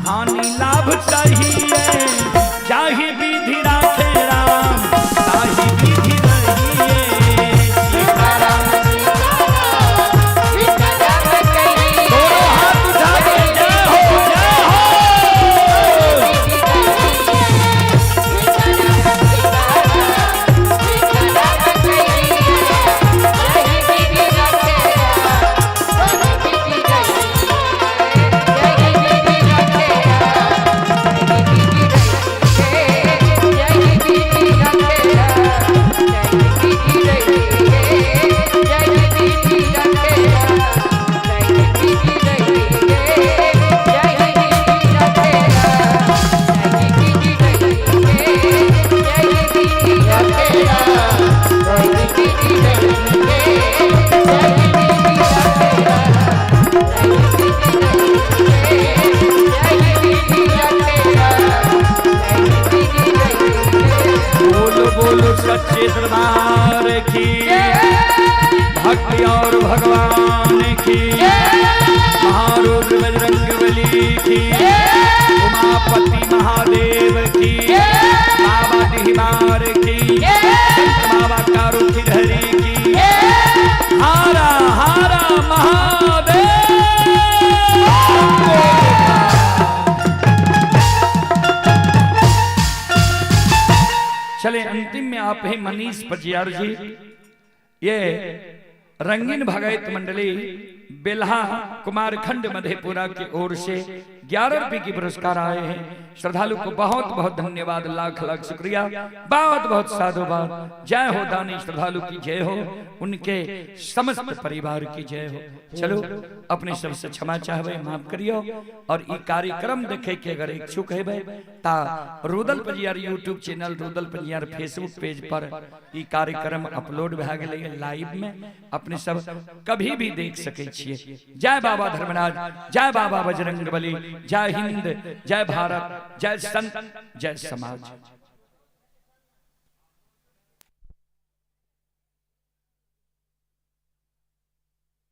हानि लाभ सही है, जाहि विधि राखे राम ताहि विधि रहिए। सीताराम सीताराम सीताराम कहिए, दोनों हाथ उठा के जय हो जय हो। बोलो बोलो सच्चे दरबार की, भक्ति और भगवान की, महारुद्र बजरंग बली की, उमापति महादेव की, बाबा डिहिमार की, संत बाबा कारुखिधरी की, हारा हारा महादेव। चले अंतिम में आप हैं मनीष पजियार जी, ये रंगीन भगत मंडली बेल्हा कुमारखंड मधेपुरा की ओर से 11 रुपए की पुरस्कार आए हैं। श्रद्धालु को बहुत बहुत धन्यवाद, लाख लाख शुक्रिया, बहुत बहुत साधुवाद। जय हो दानी श्रद्धालु की जय हो, उनके समस्त परिवार की जय हो। चलो अपने सबसे क्षमा चाहबे, माफ करियो। और ई कार्यक्रम देखे के अगर इच्छुक है ता Rudal Pajiyar YouTube channel, Rudal Pajiyar Facebook page पर ई कार्यक्रम अपलोड भए गेलै लाइव में, अपने सब कभी भी देख सकै छियै। जय बाबा धर्मराज, जय बाबा बजरंगबली, जय हिंद, जय भारत, जय संत, जय समाज।